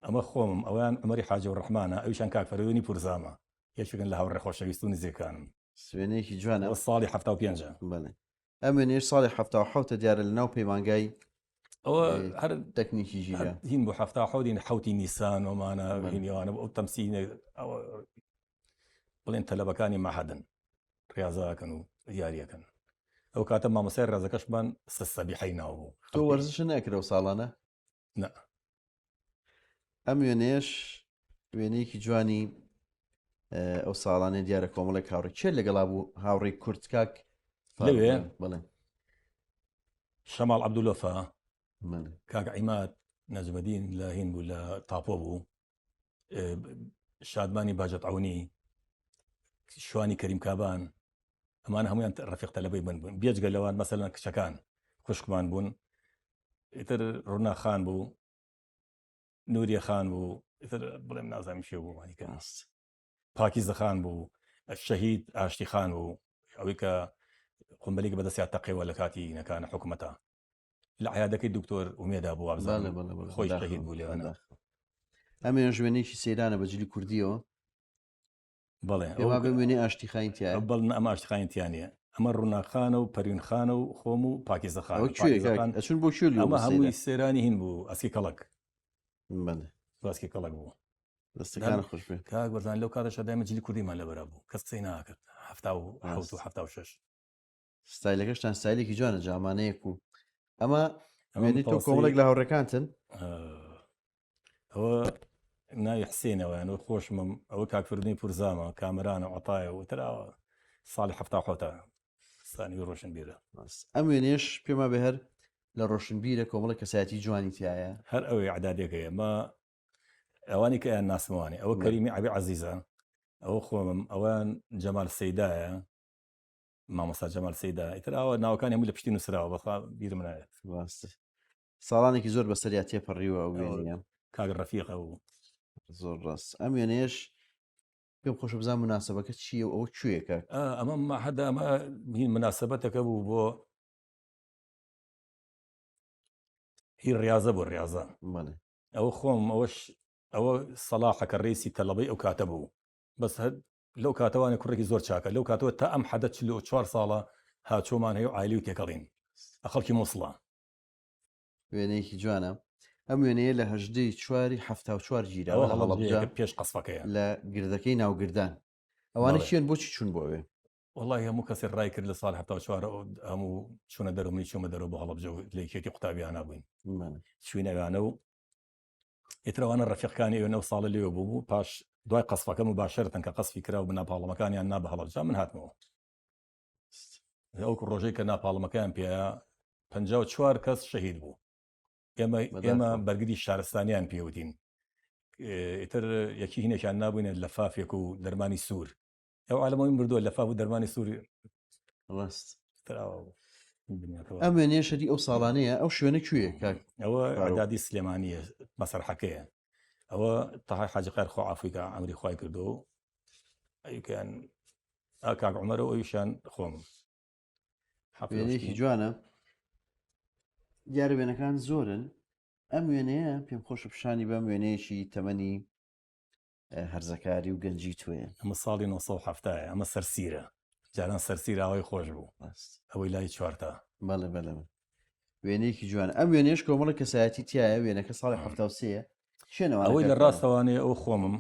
ئەمە خۆمم، ئەویان عومەری حاجی ڕەحمانە، ئەویشان کاک فەرەیدونی پورزامە، یەکێکن لە هاوڕێ خۆشەویست و نزیکەکانم. وێنەیەکی جوانە. ئەوە ساڵی 75ە. بەڵێ. ئەم وێنەیەش ساڵی 77ە دیارە لە ناو پەیمانگای ئەوە هەر تەکنیکی ژیرە. هین بوو 77 هین حەوتی نیسان ومانە هینیوانە بوو ئەو تەمسیلە ئەوە بڵێن تەلەبەکانی مەحەدن ڕاضاکەن و یاریەکەن ئەو کاتە مامۆسای ڕێزەکەشمان سەبیحەی ناو بوو. تۆ وەرزش نەکرد ئەو ساڵانە؟ نا. ئەم وێنەیەش وێنەیەکی جوانی ئەو ساڵانەی دیارە کۆمەڵێک هاوڕێ کێ لەگەڵا بوو هاوڕێی کورد کاک لەوێ؟ بەڵێ. شەماڵ عەبدولۆفا، کاک عیماد نەجمەدین لە هین بوو لە تاپۆ بوو، شادمانی باجەت عونی، شوانی کەریم کابان، ئەمان هەمویان ڕەفیق تەلەبەی من بوون. بێجگە لەوان مەسەلەن کچەکان خوشکمان بوون، ئیتر ڕونا خان بوو، نوریە خان بوو، ئیتر بڵێم نازانم کێ بوو وانی کە پاکیزە خان بوو، شەهید ئاشتی خان بوو، ئەوەی کە قومبەلێک بەدەستیا تەقێوە لە کاتی نەکانە حکومەتە لە عیادەکەی دکتۆر ئومێدا بوو وابزانم خۆی شەهید بوو لێوانە. ئەمێ ژوێنێکی سەیرانە بە جلی کوردیەوە. بەڵێ ئەوە بە وێنەی ئاشتی خاین تیایە. بەڵێ ئەمە ئاشتی خاین تیا نییە، ئەمە ڕووناکخانە و پەروینخانە و خۆم و پاکیزە خان. ئەوە کوێیە کاک؟ ئەچوون بۆ کوێ لەو ئەمە هەمووی سەیرانی هین بوو، ئەسکی کەڵک. بەڵێ. ئەسکی کەڵک بوو. دەستەکان خۆش بێ. کاک بەرزان لەو کاتەشا دایمە جلی کوردیمان لەبەرا بوو، کەس قسەی ناکرد. 77 و 76. ستایلەکەشتان ستایلێکی جوانە، جامانەیەک و ئەمە وێنەی تۆ کۆمەڵێک لە هاوڕێکانتن. ئەوە ناوی حسێنەوە یان خۆشمم، ئەوە کاک فردنی پورزامە، کامەرانە عتایە و تراوە ساڵی 77ە سانوی ڕۆشنبیرە. ئەم وێنەیەش پێما بێ هەر لە ڕۆشنبیرە، کۆمەڵێک کەسایەتی جوانی تایە. هەر ئەوەی عدادێکەیە مە ئەوانی کە یان ناسمەوانی، ئەوە کەریمی عەبی عەزیزە، ئەوە خۆمم، ئەوان جەمال سەیدایە، مامۆستا جەمال سەیدا، ئیتر ئاوە ناوەکانی هەموو لە پشتی نووسراوە، بەخوا بیرم نایەت. ڕاستە ساڵانێکی زۆر بەسەریا تێپەڕیوە ئەو وێنەیە. کاک ڕەفیقە و زۆر ڕاست. ئەم وێنەیەش پێم خۆشە بزانم مناسبەکە چییە و ئەوە کوێیە کاک؟ ئەمە مەحەدە، ئەمە هین مناسبەتەکە بوو بۆ هی ڕاضە بۆ ڕاضە. بەڵێ. ئەوە خۆم، ئەوەش ئەوە سەڵاحە کە ڕێسی تەلەبەی ئەو کاتە بوو. بەس هەر لەو کاتەوانێ کوڕێکی زۆر چاکە، لەو کاتەوە تا ئەم حەدە 44 ساڵە هاچۆمان هەیە و عایلی و تێکەڵین. خەڵکی موسڵە. وێنەیەکی جوانە. ئەم وێنەیە لە هەژدەی چواری 74 گیراوە لە هەڵەبجە پێش قەسفەکەیە لە گردەکەی ناوگردان. ئەوانە کێن بۆچی چوون بۆ ئەوێ؟ وەڵاهی هەموو کەسێ ڕای کرد لە ساڵ 74 هەموو چوونە دەرەوە، منی چوومە دەرەوە بۆ هەڵەبجە و لە یەکێتی قوتابیانە بووین. چووینە ئەوانە و ئیتر ئەوانە ڕەفیقەکانی ئەوێ نەو ساڵە لێوە بوو. پاش دوای قەسفەکە مباشرەتەن کە قەسفی کرا و بناپاڵەمەکانیان نا بە هەڵەبجە، من هاتمەوە. ئەو ڕۆژەی کە ناپاڵمەکەیان پێیا 54 کەس شەهید بوو. ئێمە ئێمە بەرگری شارستانیان پێوتین. ئیتر یەکی هینێکیان نابووینە لە فافێک و دەرمانی سوور. ئەو عالەمەوەی مردووە لە فاف و دەرمانی سوور. ڕاست. ئەم وێنەیە شەری ئەو ساڵانەیە، ئەو شوێنە کوێیە کاک؟ ئەوە ئەدادی سلێمانیە، مەسەرحەکەیە. ئەوە تەهای حاجی قار خۆ ئافریکا ئەمری خوای کردو ئەوکەیان کاک عمەرە و ئەویشان خۆم. وێنەیەکی جوانە، دیارە وێنەکان زۆرن. ئەم وێنەیە پێم خۆشە پیشانی بەم، وێنەیەکی تەمەنی. هەرزەکاری و گەنجی تۆیە. ئەمە ساڵی 1970 ئەمە سەرسیرە جاران سەرسیر ئاوای خۆش بوو ئەوەی لای چوارتا. بەڵێ بەڵێ وێنەیەکی جوان ئەم وێنەیەش کۆمەڵە کەسایەتی تایە وێنەکە ساڵی 73 شوێنەوە ئەوەی لە ڕاستەوانەیە ئەو خۆمم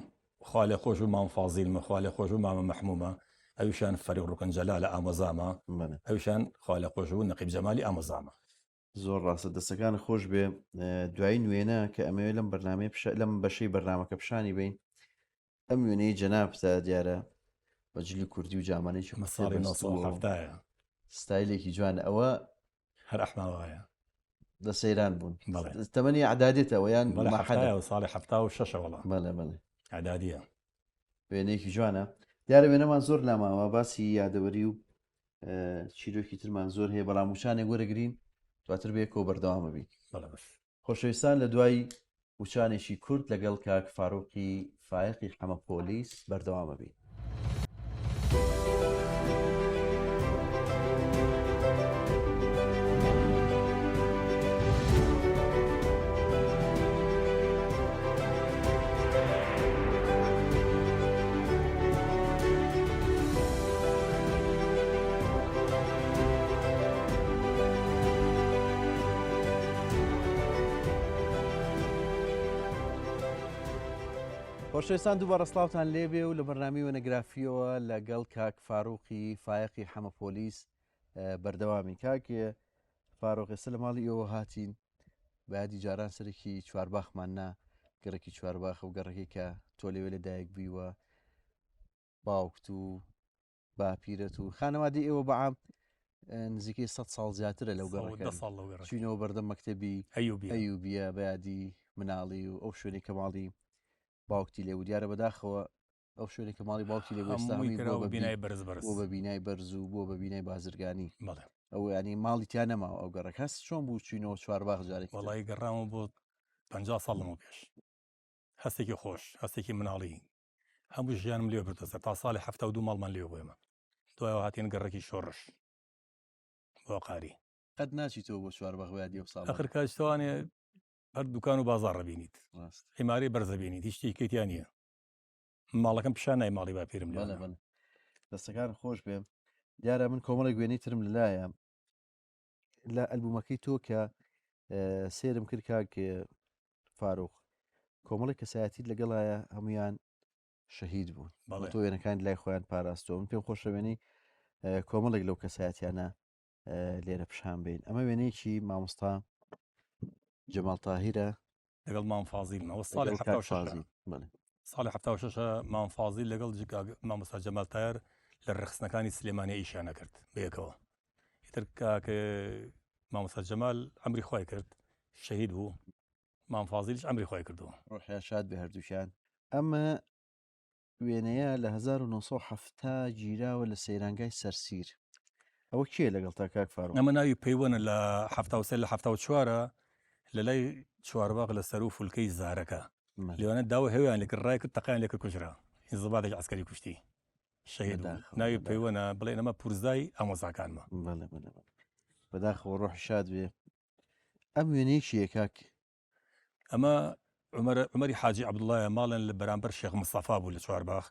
خوا لێ خۆش بوو مام فازیلمە خوا لێ خۆش بوو مامە مەحمومە ئەویشان فەریق ڕوکن جەلالە ئامۆزامە ئەویشان خوا لێ خۆش بوو نەقیب جەمالی ئامۆزامە. زۆر ڕاستە دەستەکانت خۆش بێ دوایین وێنە کە ئەمەوێ لەم بەرنمەی لەم بەشەی بەرنمەکە پیشانی بین ئەم وێنەی جەنابتە دیارە بە جلی کوردی و جامانێکی ئەمە ساڵی 1970 ستایلێکی جوان ئەوە هەر ئەحماوایە لە سەیران بوون تەمەنی عدادێتەوە یان ساڵی 76 وڵا بەڵێ بەڵێ عدادیە وێنەیەکی جوانە دیارە وێنەمان زۆر لاماوە باسی یادەوەری و چیرۆکی ترمان زۆر هەیە بەڵام وچانێک وەرەگرین دواتر بەیەکەوە بەردەوامە بین خۆشەویستان لە دوای وچانێکی کورت لەگەڵ کاک فاروقی فایەقی حەمە پۆلیس بەردەوامە بین. خۆشەویستان دووبارە سڵاوتان لێبێ و لە بەرنامی وێنەگرافیەوە لەگەڵ کاک فاروقی فایەقی حەمە پۆلیس بەردەوامی کاک فاروق ئێستا لە ماڵی ئێوە هاتین بە یادی جاران سەرێکی چوارباخمان نا گەڕەکی چوارباخە و گەڕەکی کە تۆ لەوێ لە دایک بوویوە باوکت و باپیرەت و خانەوادی ئێوە بەعام نزیکەی 100 ساڵ زیاترە لەو گەڕەکە چوینەوە بەردەم مەکتەبی ئەیوبیە بە یادی مناڵی و ئەو شوێنی کە ماڵی باوکتی لێ و دیارە بەداخەوە ئەو شوێنی کە ماڵی باوکی لێ بوو هەمووی کراوە بە بینای بەرز بەرز بۆ بە بینای بەرز و بۆ بە بینای بازرگانی بەڵێ ئەو ینی ماڵی تیا نەماوە ئەو گەڕەک هەست چۆن بوو چوینەوە چوارباخ جارێک وەڵی گەڕامەوە بۆ 50 ساڵ لەمەو پێش هەستێکی خۆش هەستێکی مناڵی هەموو ژیانم لێ بردە سەر تا ساڵی 72 ماڵمان لێ بووێمە دوایەوە هاتین گەڕەکی شۆڕش بۆ قاری قەت ناچیتەوە بۆ چوارباخ بە یادی ئەو ساڵانە ئەخر کاچتوانێ هەر دوکان و بازاڕ بینیت ڕاست عیمارەی بەرزە بینیت هیچ شتێکی تیا نییە ماڵەکەم پیشان نای ماڵی باپیرم بەڵێ بەڵێ دەستەکان خۆش بێ دیارە من کۆمەڵێک وێنەی ترم لەلایە لە ئەلبومەکەی تۆ کە سێرم کرد کاک فاروق کۆمەڵی کەسایەتیت لەگەڵایە هەمویان شەهید بوون بەڵێ تۆ وێنەکان لای خۆیان پاراستەوە من پێم خۆشە وێنەی کۆمەڵێک لەو کەسایەتیانە لێرە پیشان بین ئەمە وێنەیەکی مامۆستا جەماڵ تاهیرە لەگەڵ مام فازیلمەوە ساڵی ساڵی ه شش مام فازیل لەگەڵ مامۆستا جەمال تایەر لە ڕێخستنەکانی سلێمانی ئیشیانە کرد بەیەکەوە ئیتر کاک مامۆستا جەمال ئەمری خۆی کرد شەهید بوو مام فازیلش ئەمری خۆی کردووە ڕۆحیان شاد بێ هەردووکیان ئەمە وێنەیە لە 1970 گیراوە لە سەیرانگای سەرسیر ئەوە کێ لەگەڵ تا کاک فاروق ئەمە ناوی پەیوەنە لە 73 لە 74 لە لای چوارباغ لە سەر و فولکەی زارەکە لێوانە داوە هەویان لەکرد ڕای کرد تەقیان لەکرد کوژرا ئینزباتێکی عسکەری کوشتی شەهید ناوی پەیوەنە بڵێن ئەمە پورزای ئامۆزاکانمە بەداخەوە ڕۆحی شاد بێ ئەم وێنەیە کێیە کاک؟ ئەمە عومەری حاجی عەبدوڵایە ماڵیان لە بەرامبەر شێخ مستەفا بوو لە چوارباخ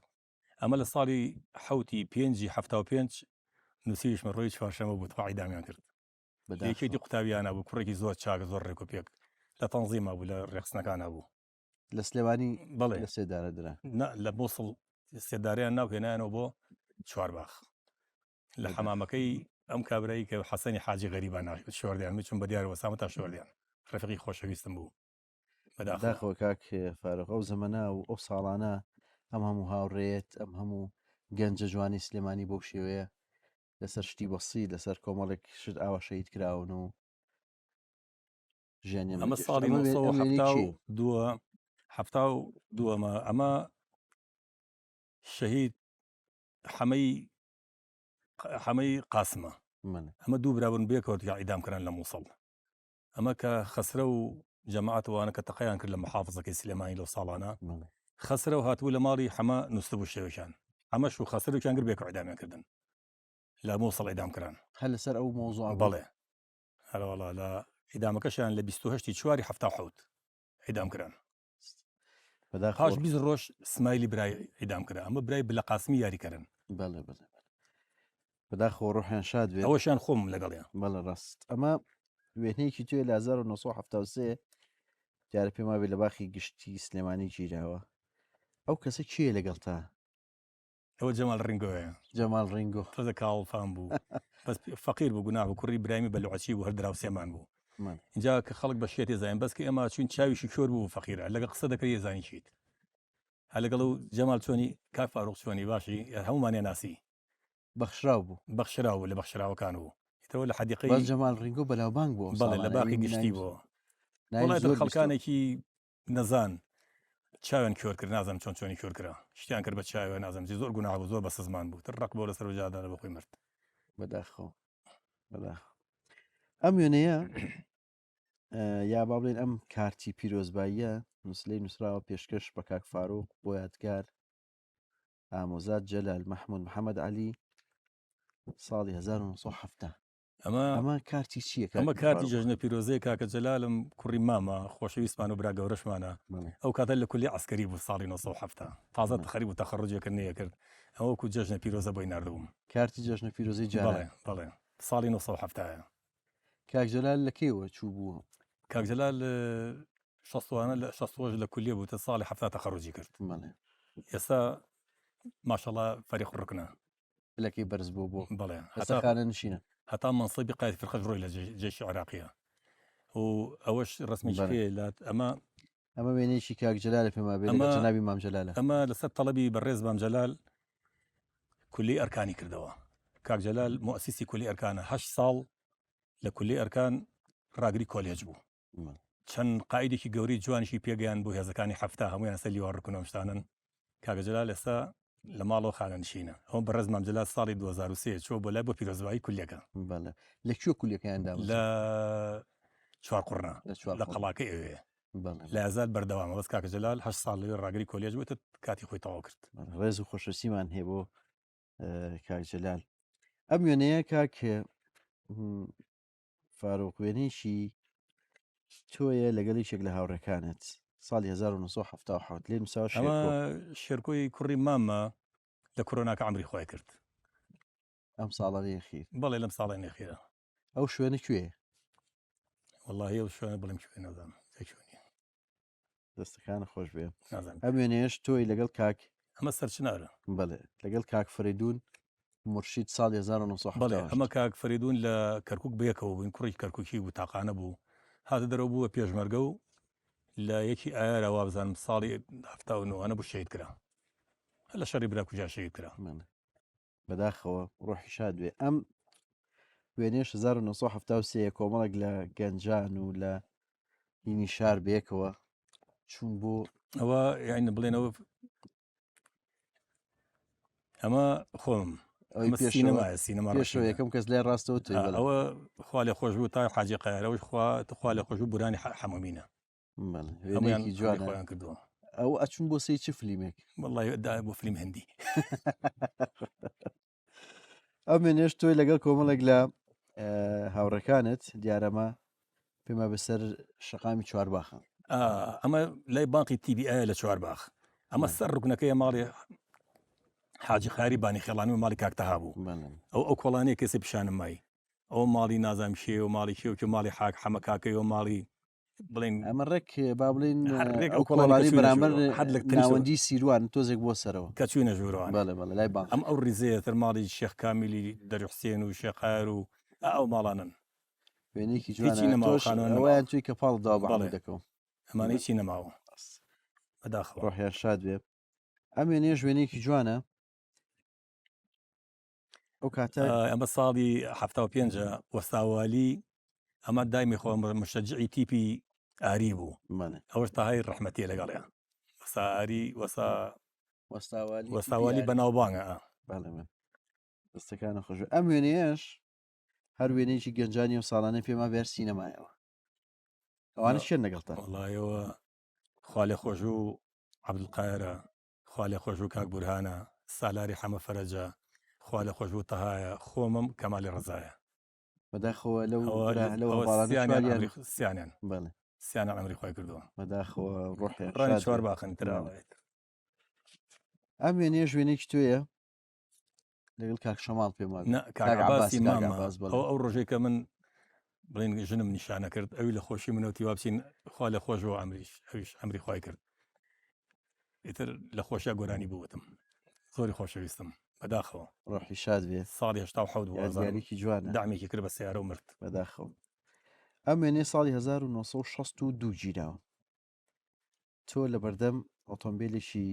ئەمە لە ساڵی حوتی پێنجی ه پێنج نووسیشمە ڕۆی چوارشەمە بوو تەواعی دامیان کرد یەکێتی قوتابیانە بوو کوڕێکی زۆر چاک زۆر ڕێک و پێک لە تەنزیما بوو لە ڕێخستنەکانە بوو لە سلێمانی بەڵێ لە سێدارە درا لە مووسڵ سێدارەیان ناو هێنایانەوە بۆ چوارباخ لە حەمامەکەی ئەم کابرایی کە حەسەنی حاجی غەریبان شۆردیان من چون بە دیار وەسامە تا شۆردیان ڕفقی خۆشەویستم بوو بەداخەوە کاک فارغ ئەو زەمەنە و ئەو ساڵانە ئەم هەموو هاوڕێت ئەم هەموو گەنجە جوانی سلێمانی بەو شێوەیە لەسەر شتی بەسی لەسەر کۆمەڵێک شت ئاوا شەید کراون و ژیانیان ئەمە ساڵی 1972 ئەمە ئەمە شەهید حەمەی حەمەی قاسمە ئەمە دوو برابوون بێکەوە ئیدام کران لە مووسڵ ئەمە کە خەسرە و جەماعەتوانە کە تەقیان کرد لە محافزەکەی سلێمانی لەو ساڵانە خەسرە و هاتبوو لە ماڵی حەمە نووسبوو شێوەکان ئەمەش و خەسرێکیان گر بێکەوە ئیدامیان کردن لە مووسڵ ئیدام کران هەر لەسەر ئەو مۆزوع بەڵێ هەرەوەڵا لە ئیدامەکەشیان لە 28 چواری 77 ئیدام کران. پاش 20 ڕۆژ سمایلی برای ئیدام کرا ئەمە برای بلە قاسمی یاریکەرن. بەڵێ بەڵێ بەداخەوە ڕۆحیان شاد بێت. ئەوەشیان خۆم لەگەڵیان. بەڵێ ڕاست ئەمە وێنەیەکی توێ لە 1973 دیارە پێم وابێ لە باخی گشتی سلێمانی گیراوە ئەو کەسە کێیە لەگەڵتا؟ ئەوە جەمال ڕینگۆیە. جەمال ڕینگۆ. تۆزە کاڵ فام بوو بەس فەقیر بوو گوناح بوو کوڕی برایمی بەلوعەچی بوو هەر دراوسێمان بوو اینجا کە خەڵک بە شێتێ زانین بەس کە ئێمە چوین چاویشی کۆر بوو فەقیرە لەگە قسە دەکرد یێزانی چیت هە لەگەڵ و جەمال چۆنی کاک فاروق چۆنی باشی هەمومانیان ناسی بەخشراو بوو بەخشراو بوو لە بەخشراوەکان بوو ئیترەوە لە حەدیقەی بەس جەمال ڕینگۆ بەناوبانگ بوو بەڵێ لە باخی گشتی بوو وڵای خەڵکانێکی نەزان چاویان کۆر کرد نازانم چۆن چۆنی کۆر کرا شتیان کرد بە چاوێ نازانم چی زۆر گوناه بوو زۆر بە سزمان بوو تر ڕق بۆ لەسەر وجادانە بە خۆی مرد. بەداخەوە بەداخەوە ئەم وێنەیە یا با بڵێن ئەم کارتی پیرۆزباییە نووسلەی نووسراوە پێشکەش بە کاک فاروق بۆ یادگار ئامۆزاد جەلال مەحمود محەممەد عەلی ساڵی 1970 ئەمە ئەمە کارتی چییە ئەمە کارتی جەژنە پیرۆزەیە کاکە جەلالم کوڕی مامە خۆشەویستمان و برا گەورەشمانە ئەو کاتە لە کولی عسکەری بوو ساڵی 1970 تازە تخەری بوو تەخەڕجێکرد نەیەکرد ئەوە وەکو جەژنە پیرۆزە بۆی ناردبووم کارتی جەژنە پیرۆزەی جاران بەڵێ ساڵی 1970 کاک جەلال لە کەیەوە چوو بوو؟ کاک جەلال شەستوانە لە شەستۆش لە کولیە بوو تا ساڵی حەفتا تەخەڕوجی کرد ئێستا ماشەڵا فەریق ڕکنە پلەکەی بەرز بوو بۆ بەڵێ هەتا خانە نشینە هەتا مەنسەبی قائد فرقەش ڕۆی لە جێشی عراقیە و ئەوەش ڕسمی لات ئەمە ئەمە وێنەیەکی کاک جەلالە پێما بێ لەگەڵ جەنابی مام جەلالە. ئەمە لەسەر تەڵەبی بەڕێز مام جەلال کولی ئەرکانی کردەوە. کاک جەلال موئەسیسی کولی ئەرکانە هەشت ساڵ لە کولی ئەرکان ڕاگری کۆلێج بوو. چەند قائیدێکی گەورەی جوانیشی پێگەیان بۆ هێزەکانی حەفتا هەمویان سەر لیوا ڕکن و شتانن. کاکە جەلال ئێستا لە ماڵەوە خانەنشینە. ئەوە بەڕێز مام جەلال ساڵی 2003 چووە بۆ لای بۆ پیرۆزبایی کولیەکە. بەڵێ لە کوێ کولیەکەیان دامەزراند؟ لە چوارقوڕنە لە قەڵاکەی ئەوێ. لە ئازاد بەردەوامە بەس کاکە جەلال هە ساڵ لەوێ ڕاگری کۆلێژ بوو کاتی خۆی تەواو کرد. ڕێز و خۆشەویستیمان هەیە بۆ کاک جەلال. ئەم وێنەیە کاک فاروق وێنەیەکی تۆیە لەگەڵ یەکێک لە هاوڕێکانت ساڵی 1970 لێ نووساوە شێرکۆ. شێرکۆی کوڕی مامە لە کۆرۆناکە عەمری خۆی کرد. ئەم ساڵانەی خیر. بەڵێ لەم ساڵانەی خیرە. ئەو شوێنە کوێیە؟ وەڵاهی ئەو شوێنە بڵێم کوێ نازانم کوێ. دەستەکانە خۆش بێ ئەم وێنەیەش تۆی لەگەڵ کاک ئەمە سەرچنارە بەڵێ لەگەڵ کاک فریدون مرشید ساڵی 1970 بەڵێ ئەمە کاک فریدون لە کەرکک بەیەکەوە بووین کوڕی کەرککی بوو تاقانە بوو هاتە دەرەوە بووە پێشمەرگە و لە یەکی ئایارە وابزانم ساڵی هەفتا و نۆ بوو شەهید کرا لە شەڕی براکوژا شەهید کرا. بەداخەوە ڕۆحی شاد بێ ئەم وێنەیەش 1973 کۆمەڵێک لە گەنجان و لە هینی شار بێکەوە چوون بۆ ئەوە یعنی بڵێنەوە ئەمە خۆم سینەما سینەما پێشەوە یەکەم کەس لای ڕاستەوە ئەوە خوا لێ خۆش بوو تا حاجی قایرەوەش خوا تخوا لێ خۆش بوو بورانی حەمەمینە وێنەیەکی جوان خۆیان کردووە ئەو ئەچون بۆ سەی چ فلیمێک وەڵڵاهی دا بۆ فلیم هندی ئەم وێنەیەش تۆی لەگەڵ کۆمەڵێک لە هاوڕێکانت دیارەمە پێما بەسەر شەقامی چوارباخە ئەمە لای بانقی تیبی ئایا لە چوارباخ ئەمە سەر ڕکنەکەی ماڵی حاجی خاری بانی خێڵانی و ماڵی کاکتەها بوو ئەو ئەو کۆڵانەیە کەسێ پیشانم مای ئەو ماڵی نازام شێ و ماڵی شێ و ماڵی حاک حەمە کاکەی و ماڵی بڵێن ئەمە ڕێک با بڵێن ئەو کۆڵانی بەرامبەر هەر لە ناوەندی سیروان تۆزێک بۆ سەرەوە کە چوینە ژوورەوە بەڵێ بەڵێ لای بانک ئەم ئەو ڕیزەیە تر ماڵی شێخ کامیلی دەرحسێن و شێخار و ئەو ماڵانن وێنەیەکی جوانە نەماوە ئەویان توی کە پاڵ داوە بەڵێ دەکەم ئەمانە هیچی نەماوە بەداخەوە ڕۆحیان شاد بێ ئەم وێنەیەش وێنەیەکی جوانە ئەو کاتە ئەمە ساڵی 75 وەستاوالی ئەمە دایمی خۆ مشەجعی تیپی ئاری بوو ئەوەش تاهای ڕەحمەتیە لەگەڵیان وەساری وەسا وەستاوالی بەناوبانگە دەستەکانە خۆش ئەم وێنەیەش هەر وێنەیەکی گەنجانی و ساڵانە پێما بێر سینەمایەوە ئەوانە شێن لەگەڵتان وڵایەوە خوالێ خۆش و عبدالقایرە خوا لێ خۆشبوو کاک بورهانە، سالاری حەمە فەرەجە، خوا لێ خۆشبوو تەهایە، خۆمم کەمالی ڕەزایە. بەداخەوە لەو لەو هەواڵانە سیانیان. بەڵێ. سیانە عەمری خۆی کردووە. بەداخەوە ڕۆحیان ڕانی شاد چوار بێ. باخن تراوە. ئەم وێنەیەش وێنەیەکی تۆیە لەگەڵ کاک شەماڵ پێم وابێ. نا کاک کاک عەباسی عەباس، کاک مامە عەباس، بەڵێ. ئەو ئەو ڕۆژەی کە من بڵێن ژنم نیشانە کرد ئەوی لە خۆشی منەوتی وا بچین خوا لە خۆش بۆ ئەمریش ئەویش ئەمری خوای کرد ئیتر لە خۆشیا گۆرانی بوتم زۆری خۆشەویستم بەداخەوە. ڕۆحی شاد بێ. ساڵی 87 بوو ئازارم یادگاریکی جوانە. دەعمێکی کرد بە سەیارە و مرد. بەداخەوە. ئەم وێنەیە ساڵی 1962 گیراوە. تۆ لە بەردەم ئۆتۆمبیلێکی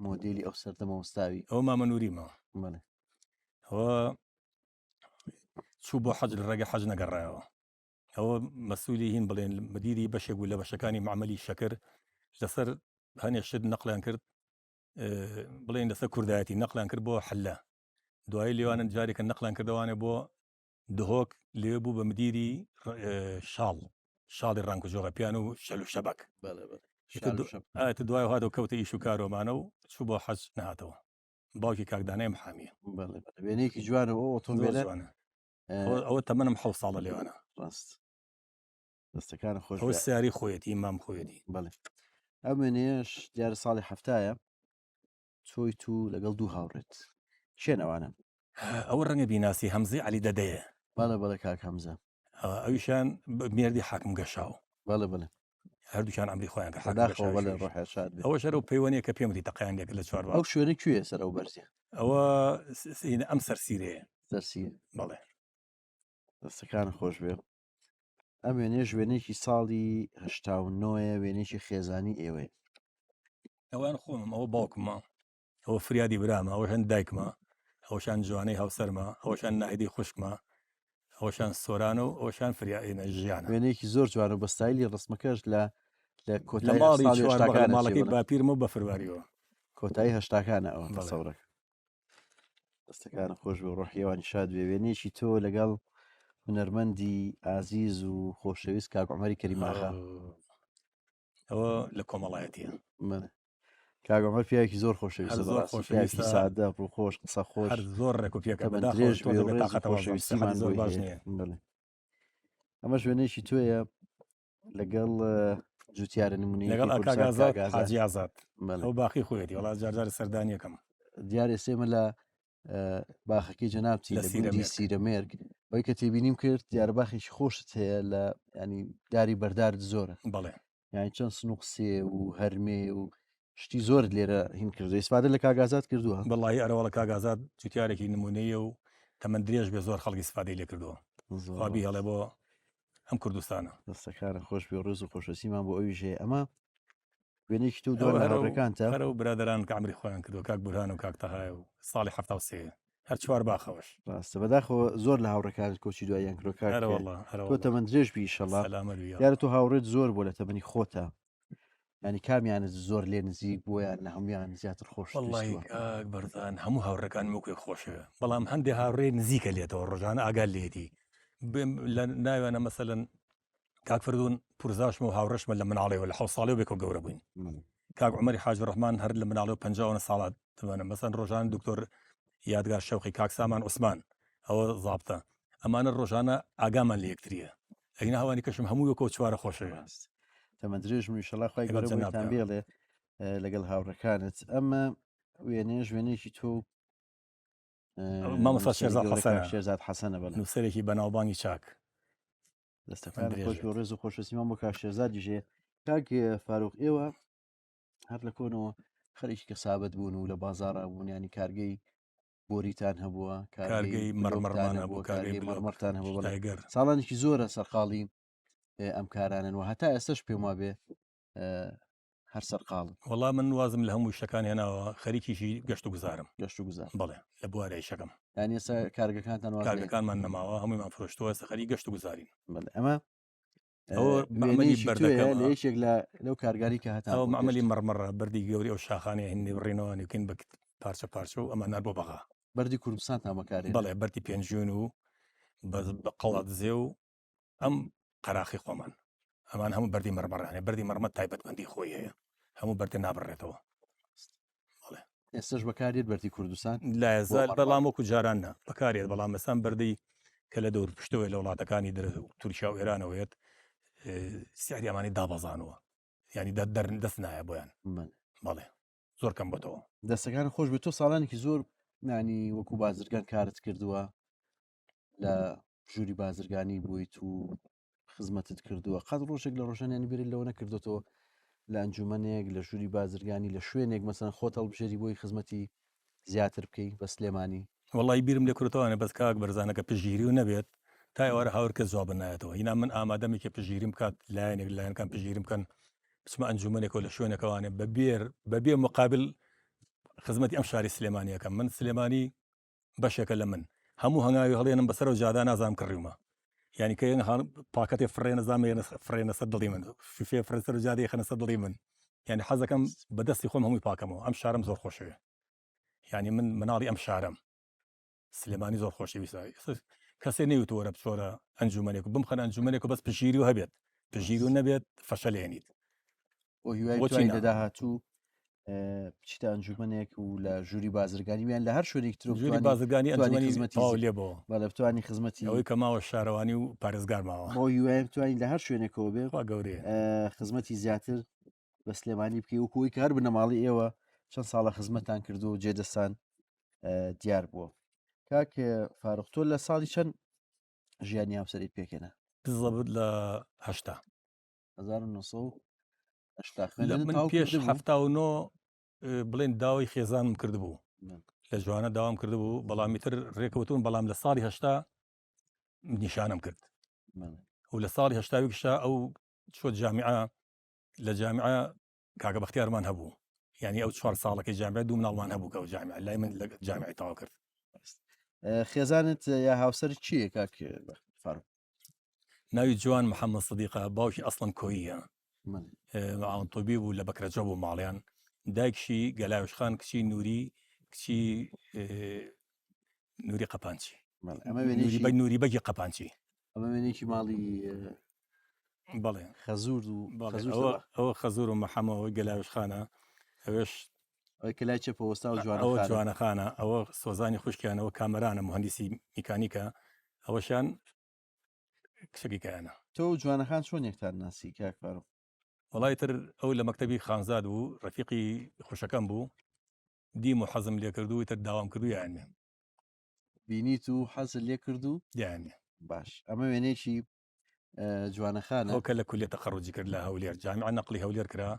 مۆدێلی ئەو سەردەمە وەستاوی. ئەوە مامە نوریمە. بەڵێ. ئەوە چوو بۆ حەج لە ڕێگە حەج نەگەڕایەوە. ئەوە مەسوولی هین بڵێن مدیری بەشێک بوو لە بەشەکانی معمەلی شەکر لەسەر هەنێ شت نەقلیان کرد بڵێن لەسەر کوردایەتی نەقلیان کرد بۆ حلە دوایی لێوانن جارێکە نەقلیان کردوانێ بۆ دهۆک لێ بوو بە مدیری شاڵ شاڵی ڕەنگ و جۆغە پیان و شەل و شەبەک ئاەتە دوای هاتەوە کەوتە ئیش و کارۆمانە و چوو بۆ حەج نهاتەوە باوکی کاکدانای محامیە وێنەیەکی جوانە ئەو ئۆتۆمبیلە ئەوە تەمەنم حە ساڵە لێوانە ڕاست دەستەکان خۆش ئەوە سیاری خۆیەتی مام خۆیەتی بەڵێ ئەم وێنەیەش دیارە ساڵی هەفتایە تۆیت و لەگەڵ دوو هاوڕێت کێن ئەوانە؟ ئەوە ڕەنگە بیناسی هەمزەی عەلی دەدەیە. بەڵێ بەڵێ کاک هەمزە. ئەویشان مێردی حاکم گەشاو. بەڵێ بەڵێ. هەردووکیان عەمری خۆیان کە حاکم بەداخەوە گەشاویش بەڵێ ئەویش. ڕۆحیان شاد بێ. ئەوەش هەر ئەو پەیوەنیە کە پێم وتی تەقەیان لێ کرد لە چوارباغ. ئەو شوێنە کوێیە سەر ئەو بەرزیە؟ ئەوە ئەم سەر سیرەیە. سەر سیرە. بەڵێ. دەستەکانت خۆش بێ. ئەم وێنەیەش وێنەیەکی ساڵی 89ە وێنەیەکی خێزانی ئێوەیە. ئەوان خۆمم ئەوە باوکمە ئەوە فریادی برامە ئەوەشان دایکمە ئەوشان جوانەی هاوسەرمە ئەوشان ناهیدی خوشکمە ئەوشان سۆرانە و ئەوشان فریاینە ژیانە وێنەیەکی زۆر جوانە بە ستایلی ڕسمەکەش لە لە لە کۆتایی ماڵی ساڵی چوار باغ لە هەشتاکانە ماڵەکەی چێ بڵێ. باپیرمە و بەفرواریەوە کۆتایی هەشتاکانە ئەوە بەڵێ. تەسەورەکە دەستەکانە خۆش بێ ڕۆحی ئەوانی شاد بێ وێنەیەکی تۆ لەگەڵ هونەرمەندی ئازیز و خۆشەویست کاک عومەری کەریم ئاغا ئەوە لە کۆمەڵایەتیە بەڵێ. کاک عومەر پیاوێکی زۆر خۆشەویستە هەر زۆر بەڕاستی پیاوێکی خۆشەویستە. سادە ڕووخۆش قسە خۆش هەر زۆر ڕێک و پێکە تەمەن بەداخەوە درێژ بێ تۆزێ و ڕێز و بێتاقەتە وازم خۆشەویستیمان سیحەتی زۆر بۆی باش هەیە نییە بەڵێ ئەمەش وێنەیەکی تۆیە لەگەڵ جوتیارە لەگەڵ نمونەیەکی ئاکاک کوردستان ئازاد کاک ئازاد حاجی ئازاد بەڵێ ئەو باقی خۆیەتی وەڵا جارجار سەردانیەکەم دیارە ئێستا ئێمە لە باخەکەی جەنابتی لە لە گوندی سیرەمێرگ سیرەمێرگ ئەوەی کە تێبینیم کرد دیارە باخێکی خۆشت هەیە لە ینی داری بەردارت زۆرە بەڵێ یانی چەند سنوق سێ و هەرمێ و شتی زۆرت لێرە هین کردو ئیسفادە لە کاگازات کردووە بەڵی ئەرەوەڵە کاگازات جوتیارێکی نمونەیە و تەمەند درێژ بێ زۆر خەڵکی ئیسفادەی لێ کردووە زۆر خوا ڕاست. بیهێڵێ بۆ ئەم کوردستانە دەستەکانە خۆش بێ ڕێز و خۆشەویستیمان بۆ ئەویش هەیە ئەمە وێنەیەکی تۆ ئەوە دوان لە هەرە و- هاوڕێکانتە هەرە و برادەران کە عەمری خۆیان کردووە کاک بورهان و کاک تەهای و ساڵی 73 هەر چوار باخەوەش ڕاستە بەداخەوە زۆر لە هاوڕێکانت کۆچی دواییان کردووە کاک هەرە والله هەرە تۆ والله. تەمەن درێژ بی ئیشەڵا سەلامەت بی یا دیارە تۆ هاوڕێت زۆر بووە لە تەمەنی خۆتە ینی کامیانت زۆر لێ نزیک بووە یان لە هەمویان زیاتر خۆش وەڵڵاهی کاک بەرزان هەموو هاوڕێکانم وەکو یەک خۆشەوێ بەڵام هەندێ هاوڕێ نزیکە لێتەوە ڕۆژانە ئاگات لێتی بێم لە ناویانە مەسەلەن کاک فردون پورزاشم و هاوڕێشمە لە مناڵیەوە لە حەوت ساڵیەوە بێکەوە گەورە بووین کاک عومەری حاجی ڕەحمان هەر لە مناڵیەوە 50 ساڵات تەمەنە مەسەن ڕۆژان دکتۆر یادگار شەوقی کاک سامان عوسمان ئەوە زابتە ئەمانە ڕۆژانە ئاگامان لە یەکتریە ئەگینا هەوانی کەشم هەموو وەکەوە چوارە خۆشەوێ ڕاست تەمەن درێژ بن ئیشەڵا خوای لەگەڵ گەورە بۆیتان جەنابتان. بێڵێ لەگەڵ هاوڕێکانت ئەمە وێنەیەش وێنەیەکی تۆ و، مامۆستا نووسەری شێرزاد گەورە کاک حەسەنە. شێرزاد حەسەنە بەڵێ نووسەرێکی بەناوبانگی چاک دەستەکان درێژ خۆش بێ بێت. ڕێز و خۆشەویستیمان بۆ کاک شێرزادیش هەیە کاک فاروق ئێوە هەر لە کۆنەوە خەریکی کەسابەت بوون و لە بازاڕا بوون ینی کارگەی بۆریتان هەبووە کارگەی مەڕمەڕمان بلۆکتان هەبوو، هەبووە کارگەی کارگەی بلۆک، مەڕمەڕتان هەبوو بەڵێ شتایگەر. ساڵانێکی زۆرە سەرقاڵی ئەم کارانن و هەتا ئێستش پێم وابێ هەر سەرقاڵن. وەڵا من وازم لە هەموو شتەکان هێناوە خەریکیشی گەشت و گوزارم. گەشت و گوزار. بەڵێ لە بوارە ئیشەکەم. یانی ئێستا کارگەکانتان واز نەهێنا؟ کارگەکانمان نەماوە هەموویمان فرۆشتووە ئێستا خەریک گەشت و گوزارین. بەڵێ ئەمە ئەوە مەعمەلی وێنەیەکی تۆیە بەردەکەمە. لە یەکێک لە لەو کارگاری کە هەتان ئەوە بوو مەعمەلی پێشتر. مەڕمەڕە بەردی گەوری ئەو شاخانەیە هندی بڕینەوە نیوکەین بە پارچە پارچە و ئەمان نار بۆ بەغا. بەردی کوردستانتان بەکارهێنا؟ بەڵێ بەردی پێنجوین و بە قەڵادزێ و ئەم قەراخی خۆمان ئەمان هەموو بەردی مەڕمەڕانێ بەردی مەڕمە تایبەتمەندی خۆی هەیە هەموو بەردە نابڕێتەوە ئێستش بەکارێت بەردی کوردستان لایەزال بەڵام وەکو جاران نا بەکارێت بەڵام مەسان بەردەی کە لە دەور پشتەوەی لە وڵاتەکانی تورکیا و ئێرانەوەیەت سعری ئەمانی دابەزانوە ینی دەر دەست نایە بۆیان بەڵێ زۆر کەم بۆتەوە. دەستەکان خۆش بێت تۆ ساڵانێکی زۆر نانی وەکو بازرگان کارت کردووە لە ژووری بازرگانی بوویت و خزمەتت کردووە قەت ڕۆژێک لە ڕۆژانیانی بیرت لەوە نەکردوتەوە لە ئەنجومەنێک لە ژووری بازرگانی لە شوێنێک مەسەن خۆت هەڵبژێری بۆی خزمەتی زیاتر بکەی بە سلێمانی؟ وەڵی بیرم لێ کردوانە بەس کاک بەرزانەکە پشگیری و نەبێت تا ئێوارە هاور کەس جواب نایەتەوە هینا من ئامادەمێکی پشگیریم بکات لایەنێک لایەنەکان پشگیریم بکەن بچمە ئەنجومەنێکەوە لە شوێنەکەوانێ بە بێر بەبێ مقابل خزمەتی ئەم شاری سلێمانیەکەم من سلێمانی بەشێکە لە من هەموو هەنگاوی هەڵێنم بەسەرەوە جادا نازانم کڕیومە یعنی کە پاکەتێ فڕێ نەزانم فڕێنە سەر دڵی من فێ فڕێ سەر جادەی خەنە سەر دڵی من یعنی حەزەکەم بەدەستی خۆم هەمووی پاکەمەوە ئەم شارم زۆر خۆشەوێ یعنی من مناڵی ئەم شارم سلێمانی زۆر خۆشەویستە کەسێ نەیوت وەرە بچۆرە ئەنجومەنێک و بمخەن ئەنجومەنێک و بەس پژیری و هەبێت پژیر و نەبێت فەشەلێنیت بۆ هیوای بۆچی لە داهاتوو بچیتە ئەنجومەنێک و لە ژووری بازرگانی ویان لە هەر شوێنێک تر ژووری بازرگانی ئەنجومەنی خزمەتی لێ بۆ بەڵێ بتوانی خزمەتی ئەوەی کە ماوە شارەوانی و پارێزگار ماوە بۆ هیوای بتوانین لە هەر شوێنێکەوە بێ گەورەیە خزمەتی زیاتر بە سلێمانی بکەی وەکوی کە هەر بنەماڵی ئێوە چەند ساڵە خزمەتان کردو و جێدەستان دیار بووە کاک فاروق تۆ لە ساڵی چەند ژیانی هاوسەریت پێکێنە بزەبت لە هەشتا 1970 من پێش 79 بڵێن داوای خێزانم کردبوو لە جوانە داوام کردبوو بەڵامی تر ڕێکەوتون بەڵام لە ساڵی هەشتا نیشانم کرد و لە ساڵی هەشتاویکشا ئەو چۆ جامیعە لە جامیعە کاکە بەختیارمان هەبوو یعنی ئەو چوار ساڵەکەی جامیعە دوو مناڵمان هەبوو کە ئەو جامیعە لای من لە جامیعی تەواو کرد خێزانت یا هاوسەر چییە کاک فاروق؟ ناوی جوان محەممەد سدیقە باوکی ئەسڵەن کۆییە معاون طبی بوو لە بەکرەجە بوو ماڵیان دایکشی گەلاویش خان کچی نوری کچی نوری قەپانچی بە نوری بەگی قەپانچی ئەمە وێنێکی ماڵی بەڵێ خەزور و ئەوە خەزور و مەحەمەوە گەلاویش خانە ئەوێش ئەوەی کە لای چەپە وەستا و جوانە ئەوە جوانەخانە ئەوە سۆزانی خوشکیانەوە کامەرانە مهندسی میکانیکە ئەوەشیان کچەکەی کایانە. تۆ و جوانەخان چۆن یەکتان ناسی کاک فاروق؟ وەڵای تر ئەو لە مەکتەبی خانزاد بوو ڕەفیقی خوشەکەم بوو دیم و حەزم لێ کرد و تر داوام کرد و یانێ. بینیت و حەزت لێ کرد و یانێ. باش ئەمە وێنەیەکی جوانەخانە. ئەو کە لە کولیە تەخەڕوجی کرد لە هەولێر جامیعە نەقلی هەولێر کرا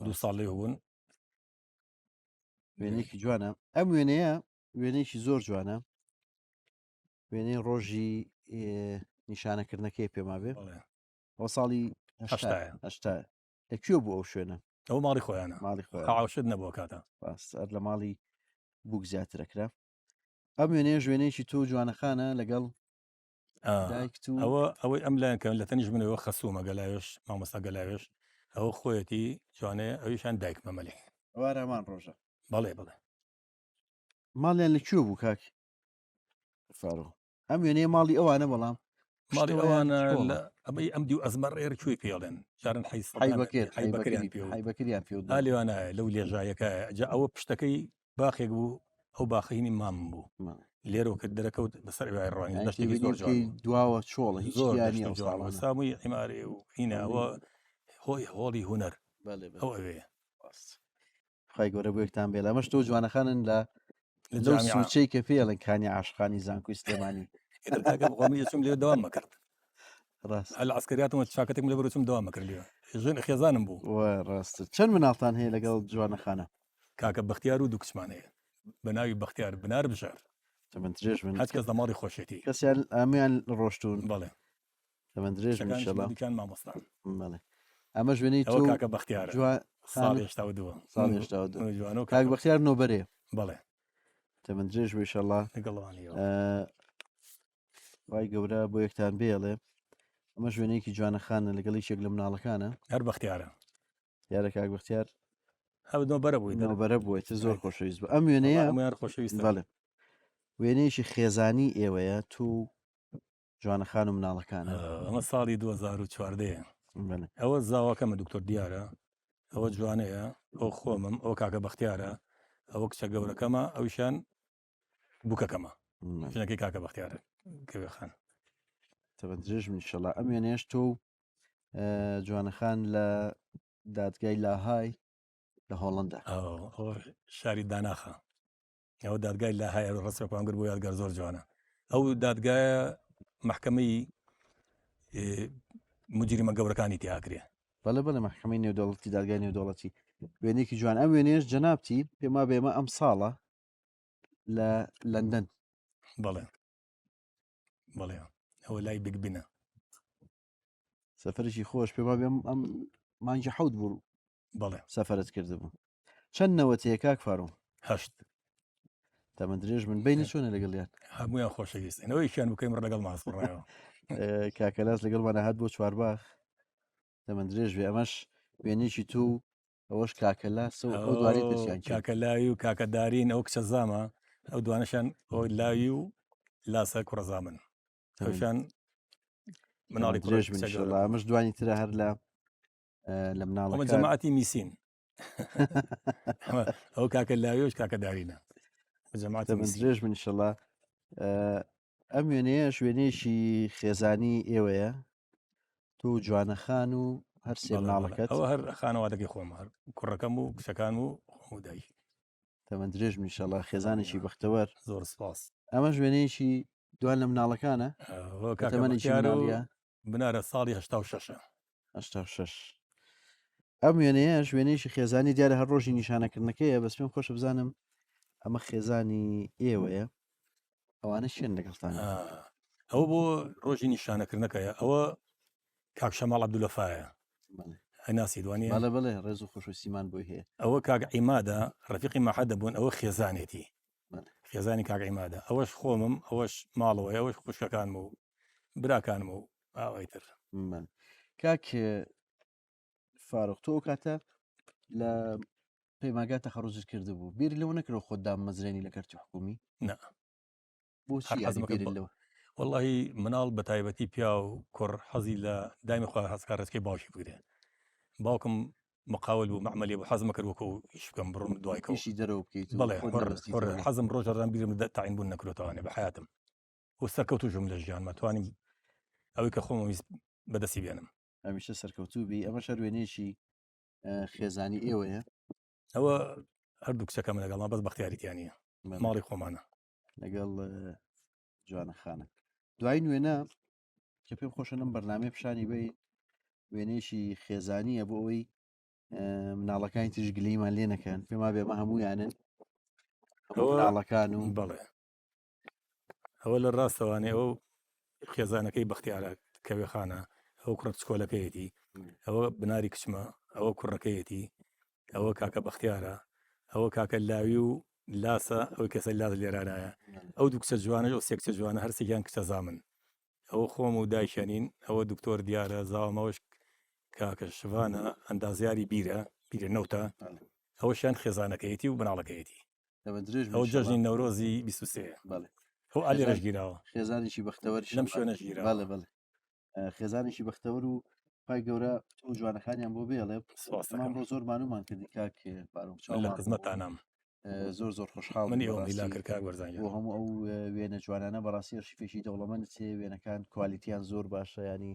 دوو ساڵ لێ بوون. وێنەیەکی جوانە ئەم وێنەیە وێنەیەکی زۆر جوانە وێنەی ڕۆژی نیشانەکردنەکەی پێما بێ ئەو ساڵی هەشتا لە کوێ بوو ئەو شوێنە؟ ئەو ماڵی خۆیانە ماڵی خۆیان ئاوشت نەبووە کاتە ڕاست لە ماڵی بووک زیاترەکرا ئەم وێنەیە ژوێنەیەکی تۆ جوانەخانە لەگەڵ ئەوە ئەوەی ئەم لایەن کە لە تەنیش منەوە خەسوومە گەلاوێش مامۆستا گەلاوێش ئەوە خۆیەتی جوانەیە ئەویشان دایکمە مەلێ وارەمان ڕۆژە بەڵێ بڵێ ماڵیان لە کوێ بوو کاک فارۆ ئەم وێنەیە ماڵی ئەوانە بەڵام ماڵی ئەوانە ئەمەی ئەم دیو ئەزمە ڕێر کوێ پێڵێن جارن حی حیبەکریان پێ لێوانە لەو لێژایەکە جا ئەوە پشتەکەی باخێک بوو ئەو باخینی مام بوو لێرەوە کە دەرەکەوت بەسەر ئەوای ڕوانی دەشتێکی زۆر جوان دواوە چۆڵە هیچ زۆر جوان سامووی عیمارێ و هیناوە هۆی هۆڵی هونەر ئەو ئەوێ خی گەورە بۆ یەکتان بێ ئەمەش تۆ جوانەخانن لە لەو سوچەی کە پێڵن کانی عاشقانی زانکۆی سلێمانی چم لێ داوام مەکرد ڕاست هەل عسکریاتەوە چاکەتێکم لە بەرچم داوام مەکرد لێ ژن خێزانم بوو ڕاست چەند مناڵتان هەیە لەگەڵ جوانەخانە کاکە بەختیار و دوو کچمان هەیە بە ناوی بەختیار بنار بژار تەمەن درێژ بن هەچ کەس لە ماڵی خۆشێتی کەسیان ئەمیان ڕۆشتون بەڵێ تەمەن درێژ بن ئینشەڵا دوکان مامۆستان بەڵێ ئەمەش وێنەی تۆ کاکە بەختیار جوان ساڵ هێشتا و دووە ساڵ هێشتا و دووە جوانە کاک بەختیار نۆبەرێ بەڵێ تەمەن درێژ بێ ئینشەڵا لەگەڵوانیەوە خوای گەورە بۆ یەکتان بێڵێ ئەمە ژوێنەیەکی جوانە خانە لەگەڵ یەکێک لە مناڵەکانە هەر بەختیارە دیارە کاک بەختیار هەر نۆبەرە بووی نۆبەرە بووە تر زۆر خۆشەویست بوو ئەم وێنەیە هەموویان خۆشەویست بەڵێ وێنەیەکی خێزانی ئێوەیە تو جوانەخان و مناڵەکانە ئەمە ساڵی 2014 ئەوە زاواکەمە دکتۆر دیارە ئەوە جوانەیە ئەو خۆمم ئەو کاکە بەختیارە ئەوە کچە گەورەکەمە ئەویشان بووکەکەمە ژنەکەی کاکە بەختیارە کەوێخان تەمەن درێژ بن ئینشەڵا ئەم وێنەیەش تۆ و جوانەخان لە دادگای لاهای لە هۆڵندا شاری داناخە ئەو دادگای لاهای ڕسمێکمان گر بۆ یادگار زۆر جوانە ئەو دادگایە محکمەی مجریمە گەورەکانی تیاکرێ بەڵێ بەڵێ محکمەی نێودەوڵەتی دادگای نێودەوڵەتی وێنێکی جوان ئەم وێنەیەش جەنابتی پێما بێمە ئەم ساڵە لە لەندەن بەڵێ بەڵێ ئەوە لای بگبینە سەفەرێکی خۆش پێما بێم ئەم مانگی حەوت بوو بەڵێ سەفەرت کردبوو چەند نەوەتەیە کاک فاروق هەشت تەمەن درێژ من بینی چۆنە لەگەڵیان هەمویان خۆشەویستن ئەوەیشیان بکەین لەگەڵ ماسڕایەوە کاکەلاس لەگەڵمانە هات بۆ چوارباخ تەمەن درێژ بێ ئەمەش وێنێکی تو ئەوەش کاکەلاس و ئەو دوانی ترسیان کاکە لاوی و کاکە دارین ئەو کچە زامە ئەو دوانەشان ئەو لاوی و لاسە کوڕەزامن ئەوشان مناڵی درێژ بن ئەمەش دوانی ترە هەر لە لە مناڵەکە جەماعەتی میسین ئەو کاکە لاویش کاکە دارینە جەماعەتی درێژ بن ئینشەڵا ئەم وێنەیە شوێنێکی خێزانی ئێوەیە تۆ جوانەخان و هەر سێ مناڵەکەت ئەوە هەر خانەوادەکەی خۆم هەر کوڕەکەم و کچەکان و خۆم و دایک تەمەن درێژ میشەڵا خێزانێکی بەختەوەر زۆر سپاس ئەمەش وێنەیەکی دوان لە مناڵەکانە تەمەنێکی مناڵیە بنارە ساڵی 86 86 ئەم وێنەیەش وێنەیەکی خێزانی دیارە هەر ڕۆژی نیشانەکردنەکەیە بەس پێم خۆشە بزانم ئەمە خێزانی ئێوەیە ئەوانە شوێن لەگەڵتان ئەوە بۆ ڕۆژی نیشانەکردنەکەیە ئەوە کاک شەماڵ عەبدولەفایە ئەناسی دوانی بەڵێ بەڵێ ڕێز و خۆشەویستیمان بۆی هەیە ئەوە کاک عیمادە ڕەفیقی مەحەدە بوون ئەوە خێزانێتی خێزانی کاک عیمادە ئەوەش خۆمم ئەوەش ماڵەوەی ئەوەش خوشکەکانم و براکانم و ئاوای تر من کاک فاروق تۆ ئەو کاتە لە پەیماگا تەخەڕوجت کردبوو بیر لەوە نەکرەوە خۆت دامەزرێنی لە کەرتی حکومی نا بۆچی هەر یانی حەزمەکە بیرت بە- لەوە واللهی مناڵ بە تایبەتی پیا و کوڕ حەزی لە دایمی خۆ حەزکار ڕێچکەی باوکی بگرێ باوکم مقاول بوو مەعمەلی بوو حەزمە کرد وەکو ئیش بکەم بڕۆم دوای کەو ئیشی دەرەوە بکەیت و بەڵێ خۆت حڕ نەبەستیتەوە. حڕ حەزم ڕۆژ ڕۆژان بیرم لە تەعین بوون نەکرۆتەوانێ بە حیاتم و سەرکەوتووشم لە ژیانمە توانیم ئەوەی کە خۆم ویست بەدەستی بێنم هەمیشە سەرکەوتوو بی ئەمەش هەر وێنەیەکی خێزانی ئێوەیە ئەوە هەردوو کچەکەم لەگەڵما بەس بەختیاریتیانە ماڵی خۆمانە لەگەڵ جوانە خانە دوای وێنە کە پێم خۆشە لەم بەرنمەیە پیشانی بی وێنەیەکی خێزانیە بۆ ئەوەی مناڵەکانی تریش گلەیمان لێ نەکەن پێما بێمە هەمویانن مناڵەکان و بەڵێ ئەوە لە ڕاستەوانێ ئەو خێزانەکەی بەختیارە کەوێخانە ئەو کوڕە چکۆلەکەیەتی ئەوە بناری کچمە ئەوە کوڕەکەیەتی ئەوە کاکە بەختیارە ئەوە کاکە لاوی و لاسە ئەو کەسە لاس لێرانایە ئەو دوو کچە جوانە ئەو سێ کچە جوانە هەرسێکیان کچە زامن ئەوە خۆم و دایکیانین ئەوە دکتۆر دیارە زاوامەوەش کاکە شڤانە ئەندازیاری بیرە بیرە نەوتە ئەوەشیان خێزانەکەیەتی و مناڵەکەیەتی ئەو جەژنی نەورۆزی 23 ئەو ئالی ڕێژ گیراوە خێزانێکی بەختەوەر لەم شوێنە ژیرا بەڵێ بەڵێ خێزانێکی بەختەوەر و پای گەورە تۆ جوانەکانیان بۆ بێڵێ ڕۆ زۆر مانومان کردی کاک لە خزمەتانام زۆر زۆر خۆشحاڵ منی ئەوم هیلا کرد کاک بەرزان بۆ هەموو ئەو وێنە جوانانە بەڕاستی ئەرشیفێکی دەوڵەمەند چێ وێنەکان کوالیتیان زۆر باشە ینی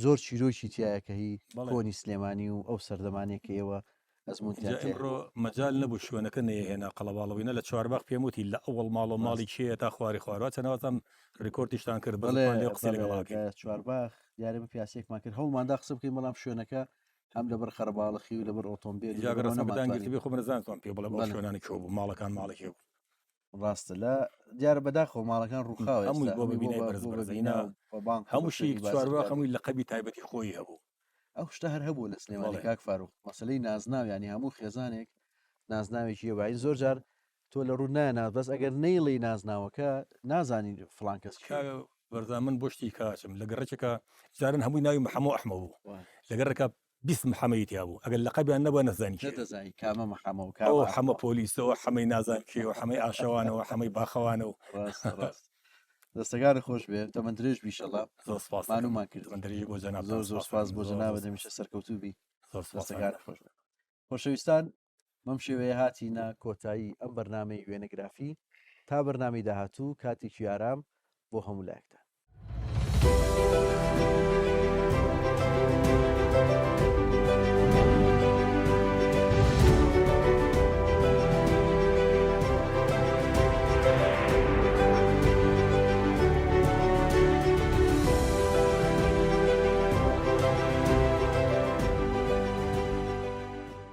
زۆر چیرۆکی تایە کە هی کۆنی سلێمانی و ئەو سەردەمانەیە کە ئێوە ئەزمونتیان جا ئمڕۆ مەجال نەبوو شوێنەکە نەیەهێنا قەڵەباڵەوینە لە چوارباخ پێم وتی لە ئەوەڵ ماڵ و ماڵی کێیە تا خواری خواروا چەنەوەتام ڕیکۆردیشتان کرد بەڵێ لێ قسەی لەگەڵا بکەین چوارباخ دیارە بە پیاسەیەکمان کرد هەوڵماندا قسە بکەین بەڵام شوێنەکە هەم لەبەر خەرەباڵخی و لەبەر ئۆتۆمبێل جا گەر ڕەسمەکەتان گرتبێ خۆ من نەزانتوان پێ بڵێم ئەو شوێنانە کوێ بوو ماڵەکان ماڵی کێ بوو ڕاستە لە دیارە بەداخەوە ماڵەکان ڕووخاوە هەمووی بۆ بە بینای بەرز بەرزینا هەمووشی چوارباخ هەمووی لەقەبی تایبەتی خۆی هەبوو ئەو شتە هەر هەبوو لە سلێمانی کاک فاروق مەسلەی نازناو ینی هەموو خێزانێک نازناوێکی هەبوو زۆر جار تۆ لە ڕوو نایە بەس ئەگەر نەیڵی نازناوەکە نازانی فلان کەس بەرزان من بۆ شتی کاچم لە گەڕەکێکە جارن هەمووی ناوی محەمە ئەحمە بوو لە گەڕەکە 20 محەمەی تیا بوو ئەگەر لەقەبیان نەبووە نەزانی کێ نەدەزانی کامە محەمە و کامە حەمە پۆلیسەوە حەمەی نازان کێ و حەمەی ئاشەوانەوە حەمەی باخەوانە و ڕاست ڕاست دەستەکانت خۆش بێ تەمەن درێژ بیشەڵا زۆر سپاس مانومان کرد تەمەن درێژی بۆ جەناب زۆر زۆر سپاس بۆ جەنابت هەمیشە سەرکەوتوو بی زۆر سپاس دەستەکانت خۆش بێ خۆشەویستان بەم شێوەیە هاتینە کۆتایی ئەم بەرنامەی وێنەگرافی تا بەرنامەی داهاتوو کاتێکی ئارام بۆ هەموو لایەکتان.